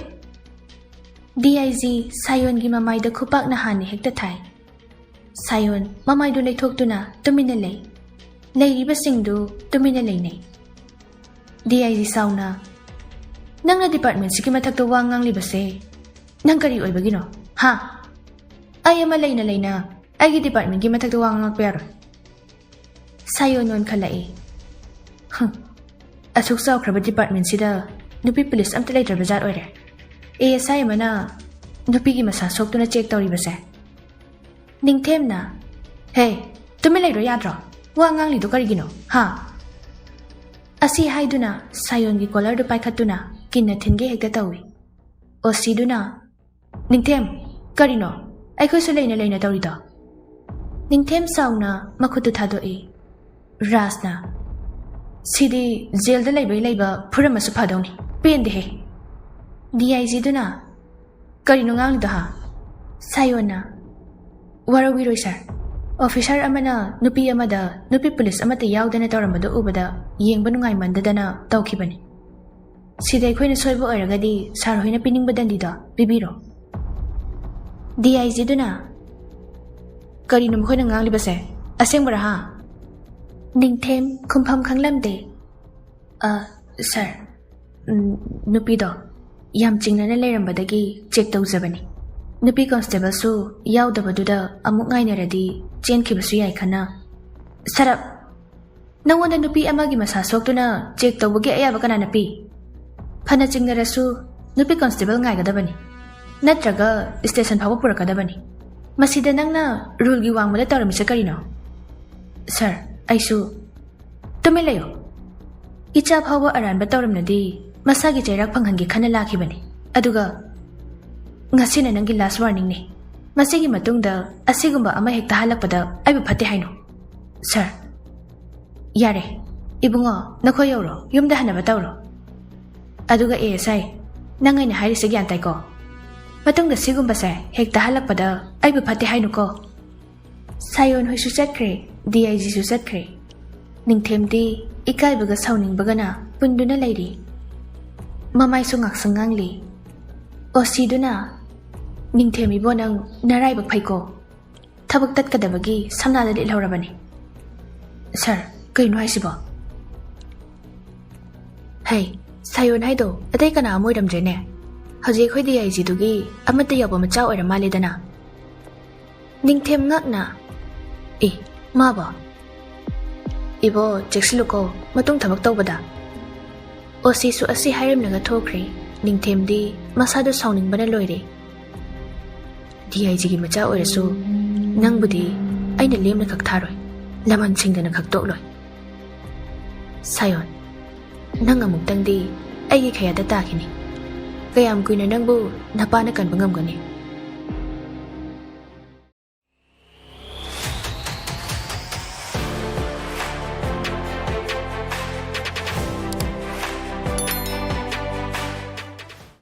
ꯗꯤ ꯑꯥꯏ ꯖꯤ ꯁꯥꯌꯣꯟꯒꯤ ꯃꯃꯥꯏꯗ ꯈꯨꯄꯥꯛꯅ ꯍꯥꯟꯅ ꯍꯦꯛꯇ ꯊꯥꯏ꯫ ꯁꯥꯌꯣꯟ ꯃꯃꯥꯏꯗꯨ ꯂꯩꯊꯣꯛꯇꯨꯅ ꯇꯨꯃꯤꯟꯅ ꯂꯩ꯫ ꯂꯩꯔꯤꯕꯁꯤꯡꯗꯨ ꯇꯨꯃꯤꯟꯅ ꯂꯩꯅꯩ꯫ ꯗꯤ ꯑꯥꯏ ꯖꯤ ꯁꯥꯎꯅ, "ꯅꯪꯅ ꯗꯤꯄꯥꯔꯠꯃꯦꯟꯁꯤꯒꯤ ꯃꯊꯛꯇ ꯋꯥ ꯉꯥꯡꯂꯤꯕꯁꯦ ꯅꯪ ꯀꯔꯤ ꯑꯣꯏꯕꯒꯤꯅꯣ? ꯍꯥ? ꯑꯩ ꯑꯃ ꯂꯩꯅ ꯂꯩꯅ ꯑꯩꯒꯤ ꯗꯤꯄꯥꯔꯠꯃꯦꯟꯒꯤ ꯃꯊꯛꯇ ꯋꯥ ꯉꯥꯡꯉꯛꯄ ꯌꯥꯔꯣꯏ꯫" ꯁꯥꯌꯣꯟ ꯅꯣꯟꯈꯠꯂꯛꯏ꯫ "ꯍꯨꯝ, ꯑꯁꯨꯛ ꯆꯥꯎꯈ꯭ꯔꯕ ꯗꯤꯄꯥꯔꯠꯃꯦꯟꯁꯤꯗ ꯅꯨꯄꯤ ꯄꯨꯂꯤꯁ ꯑꯝꯇ ꯂꯩꯇ꯭ꯔꯕ ꯖꯥꯠ ꯑꯣꯏꯔꯦ꯫ ꯑꯦ ꯑꯦꯁ ꯑꯥꯏ ꯑꯃꯅ ꯅꯨꯄꯤꯒꯤ ꯃꯁꯥ ꯁꯣꯛꯇꯨꯅ ꯆꯦꯛ ꯇꯧꯔꯤꯕꯁꯦ꯫" ꯅꯤꯡꯊꯦꯝꯅ, "ꯍꯦ, ꯇꯨꯃꯤꯟ ꯂꯩꯔꯣ ꯌꯥꯗ꯭ꯔꯣ? ꯋꯥ ꯉꯥꯡꯂꯤꯗꯣ ꯀꯔꯤꯒꯤꯅꯣ, ꯍꯥ?" ꯑꯁꯤ ꯍꯥꯏꯗꯨꯅ ꯁꯥꯌꯣꯟꯒꯤ ꯀꯣꯂꯔꯗꯨ ꯄꯥꯏꯈꯠꯇꯨꯅ ꯀꯤꯟꯅ ꯊꯤꯟꯒꯦ ꯍꯦꯛꯇ ꯇꯧꯏ꯫ ꯑꯣ ꯁꯤꯗꯨꯅ, "ꯅꯤꯡꯊꯦꯝ, ꯀꯔꯤꯅꯣ ꯑꯩꯈꯣꯏꯁꯨ ꯂꯩꯅ ꯂꯩꯅ ꯇꯧꯔꯤꯗꯣ?" ꯅꯤꯡꯊꯦꯝ ꯁꯥꯎꯅ ꯃꯈꯨꯠꯇꯨ ꯊꯥꯗꯣꯛꯏ꯫ ꯔꯥꯖꯅ, "ꯁꯤꯗꯤ ꯖꯦꯜꯗ ꯂꯩꯕꯩ ꯂꯩꯕ ꯐꯨꯔꯝꯃꯁꯨ ꯐꯗꯧꯅꯤ꯫ ꯄꯦꯟꯗꯦꯍꯦ꯫" ꯗꯤ ꯑꯥꯏ ꯖꯤꯗꯨꯅ, "ꯀꯔꯤꯅꯣ ꯉꯥꯡꯂꯤꯗꯣ ꯍꯥ?" ꯁꯥꯌꯣꯟꯅ, "ꯋꯥꯔꯧꯕꯤꯔꯣꯏ ꯁꯥꯔ, ꯑꯣꯐꯤꯁꯥꯔ ꯑꯃꯅ ꯅꯨꯄꯤ ꯑꯃꯗ ꯅꯨꯄꯤ ꯄꯨꯂꯤꯁ ꯑꯃꯠꯇ ꯌꯥꯎꯗꯅ ꯇꯧꯔꯝꯕꯗꯨ ꯎꯕꯗ ꯌꯦꯡꯕ ꯅꯨꯡꯉꯥꯏꯃꯟꯗꯗꯅ ꯇꯧꯈꯤꯕꯅꯤ꯫ ꯁꯤꯗ ꯑꯩꯈꯣꯏꯅ ꯁꯣꯏꯕ ꯑꯣꯏꯔꯒꯗꯤ ꯁꯥꯔ ꯍꯣꯏꯅ ꯄꯤꯅꯤꯡꯕ ꯗꯟꯗꯤꯗꯣ ꯄꯤꯕꯤꯔꯣ꯫" ꯗꯤ ꯑꯥꯏ ꯖꯤꯗꯨꯅ, "ꯀꯔꯤꯅꯣ ꯃꯈꯣꯏꯅ ꯉꯥꯡꯂꯤꯕꯁꯦ? ꯑꯁꯦꯡꯕꯔꯥ ꯍꯥ?" ꯅꯤꯡꯊꯦꯝ ꯈꯨꯝꯐꯝ ꯈꯪꯂꯝꯗꯦ꯫ "ꯑ, ꯁꯥꯔ, ꯎꯝ, ꯅꯨꯄꯤꯗꯣ ꯌꯥꯝ ꯆꯤꯡꯅꯅ ꯂꯩꯔꯝꯕꯗꯒꯤ ꯆꯦꯛ ꯇꯧꯖꯕꯅꯤ꯫ ꯅꯨꯄꯤ ꯀꯣꯟꯁꯇꯦꯕꯜꯁꯨ ꯌꯥꯎꯗꯕꯗꯨꯗ ꯑꯃꯨꯛ ꯉꯥꯏꯅꯔꯗꯤ ꯆꯦꯟꯈꯤꯕꯁꯨ ꯌꯥꯏ ꯈꯟꯅ꯫" "ꯁꯔꯞ! ꯅꯉꯣꯟꯗ ꯅꯨꯄꯤ ꯑꯃꯒꯤ ꯃꯁꯥ ꯁꯣꯛꯇꯨꯅ ꯆꯦꯛ ꯇꯧꯕꯒꯤ ꯑꯌꯥꯕ ꯀꯅꯥꯅ ꯄꯤ? ꯐꯅ ꯆꯤꯡꯅꯔꯁꯨ ꯅꯨꯄꯤ ꯀꯣꯟꯁꯇꯦꯕꯜ ꯉꯥꯏꯒꯗꯕꯅꯤ, ꯅꯠꯇ꯭ꯔꯒ ꯁ꯭ꯇꯦꯁꯟ ꯐꯥꯎꯕ ꯄꯨꯔꯛꯀꯗꯕꯅꯤ꯫ ꯃꯁꯤꯗ ꯅꯪꯅ ꯔꯨꯜꯒꯤ ꯋꯥꯡꯃꯗ ꯇꯧꯔꯝꯃꯤꯁꯦ ꯀꯔꯤꯅꯣ?" "ꯁꯥꯔ, ꯑꯩꯁꯨ꯫" "ꯇꯨꯃꯤꯟ ꯂꯩꯌꯨ꯫ ꯏꯆꯥ ꯐꯥꯎꯕ ꯑꯔꯥꯟꯕ ꯇꯧꯔꯝꯂꯗꯤ ꯃꯁꯥꯒꯤ ꯆꯩꯔꯥꯛ ꯐꯪꯍꯟꯒꯦ ꯈꯟꯅ ꯂꯥꯛꯈꯤꯕꯅꯤ꯫ ꯑꯗꯨꯒ ꯉꯁꯤꯅ ꯅꯪꯒꯤ ꯂꯥꯁ ꯋꯥꯔꯅꯤꯡꯅꯤ꯫ ꯃꯁꯤꯒꯤ ꯃꯇꯨꯡꯗ ꯑꯁꯤꯒꯨꯝꯕ ꯑꯃ ꯍꯦꯛꯇ ꯍꯜꯂꯛꯄꯗ ꯑꯩꯕꯨ ꯐꯠꯇꯦ ꯍꯥꯏꯅꯨ, ꯁꯥꯔ꯫" "ꯌꯥꯔꯦ, ꯏꯕꯨꯡꯉꯣ, ꯅꯈꯣꯏ ꯌꯧꯔꯣ, ꯌꯨꯝꯗ ꯍꯟꯅꯕ ꯇꯧꯔꯣ꯫" ꯑꯗꯨꯒ ꯑꯦ ꯑꯦꯁ ꯑꯥꯏ, ꯅꯪ ꯑꯩꯅ ꯍꯥꯏꯔꯤꯁꯦ ꯒ꯭ꯌꯥꯟ ꯇꯥꯏꯀꯣ? ꯃꯇꯨꯡꯗ ꯁꯤꯒꯨꯝꯕꯁꯦ ꯍꯦꯛꯇ ꯍꯜꯂꯛꯄꯗ ꯑꯩꯕꯨ ꯐꯠꯇꯦ ꯍꯥꯏꯅꯨꯀꯣ꯫ ꯁꯥꯌꯣꯟ ꯍꯣꯏꯁꯨ ꯆꯠꯈ꯭ꯔꯦ, ꯗꯤ ꯑꯥꯏ ꯖꯤꯁꯨ ꯆꯠꯈ꯭ꯔꯦ꯫ ꯅꯤꯡꯊꯦꯝꯗꯤ ꯏꯀꯥꯏꯕꯒ ꯁꯥꯎꯅꯤꯡꯕꯒꯅ ꯄꯨꯟꯗꯨꯅ ꯂꯩꯔꯤ꯫ ꯃꯃꯥꯏꯁꯨ ꯉꯥꯛꯁꯪ ꯉꯥꯡꯂꯤ꯫ ꯑꯣ ꯁꯤꯗꯨꯅ, "ꯅꯤꯡꯊꯦꯝ ꯏꯕꯣ, ꯅꯪ ꯅꯔꯥꯏꯕꯛ ꯐꯩꯀꯣ꯫ ꯊꯕꯛ ꯇꯠꯀꯗꯕꯒꯤ ꯁꯝꯅꯥꯗ ꯂꯤꯠꯍꯧꯔꯕꯅꯤ꯫" "ꯁꯥꯔ, ꯀꯩꯅꯣ ꯍꯥꯏꯁꯤꯕꯣ?" "ꯍꯩ, ꯁꯥꯌꯣꯟ ꯍꯥꯏꯗꯣ ꯑꯇꯩ ꯀꯅꯥ ꯑꯃ ꯑꯣꯏꯔꯝꯗ꯭ꯔꯦꯅꯦ꯫ ꯍꯧꯖꯤꯛ ꯑꯩꯈꯣꯏ ꯗꯤ ꯑꯥꯏ ꯖꯤꯗꯨꯒꯤ ꯑꯃꯠꯇ ꯌꯥꯎꯕ ꯃꯆꯥ ꯑꯣꯏꯔ ꯃꯥꯜꯂꯦꯗꯅ꯫" ꯅꯤꯡꯊꯦꯝ ꯉꯛꯅ, "ꯑꯦ, ꯃꯥꯕꯣ?" "ꯏꯕꯣ, ꯆꯦꯛꯁꯤꯜꯂꯨꯀꯣ, ꯃꯇꯨꯡ ꯊꯕꯛ ꯇꯧꯕꯗ꯫" ꯑꯣ ꯁꯤꯁꯨ ꯑꯁꯤ ꯍꯥꯏꯔꯝꯂꯒ ꯊꯣꯛꯈ꯭ꯔꯦ꯫ ꯅꯤꯡꯊꯦꯝꯗꯤ ꯃꯁꯥꯗꯣ ꯁꯥꯎꯅꯤꯡꯕꯅ ꯂꯣꯏꯔꯦ꯫ "ꯗꯤ ꯑꯥꯏ ꯖꯤꯒꯤ ꯃꯆꯥ ꯑꯣꯏꯔꯁꯨ ꯅꯪꯕꯨꯗꯤ ꯑꯩꯅ ꯂꯦꯝꯅ ꯈꯛ ꯊꯥꯔꯣꯏ, ꯂꯃꯟ ꯁꯤꯡꯗꯅ ꯈꯛ ꯇꯣꯛꯂꯣꯏ꯫" "ꯁꯥꯌꯣꯟ, ꯅꯪ ꯑꯃꯨꯛꯇꯪꯗꯤ ꯑꯩꯒꯤ ꯈꯌꯥꯗ ꯇꯥꯈꯤꯅꯤ꯫ ꯀꯌꯥꯝ ꯀꯨꯏꯅ ꯅꯪꯕꯨ ꯅꯄꯥꯅ ꯀꯟꯕ ꯉꯝꯒꯅꯤ?"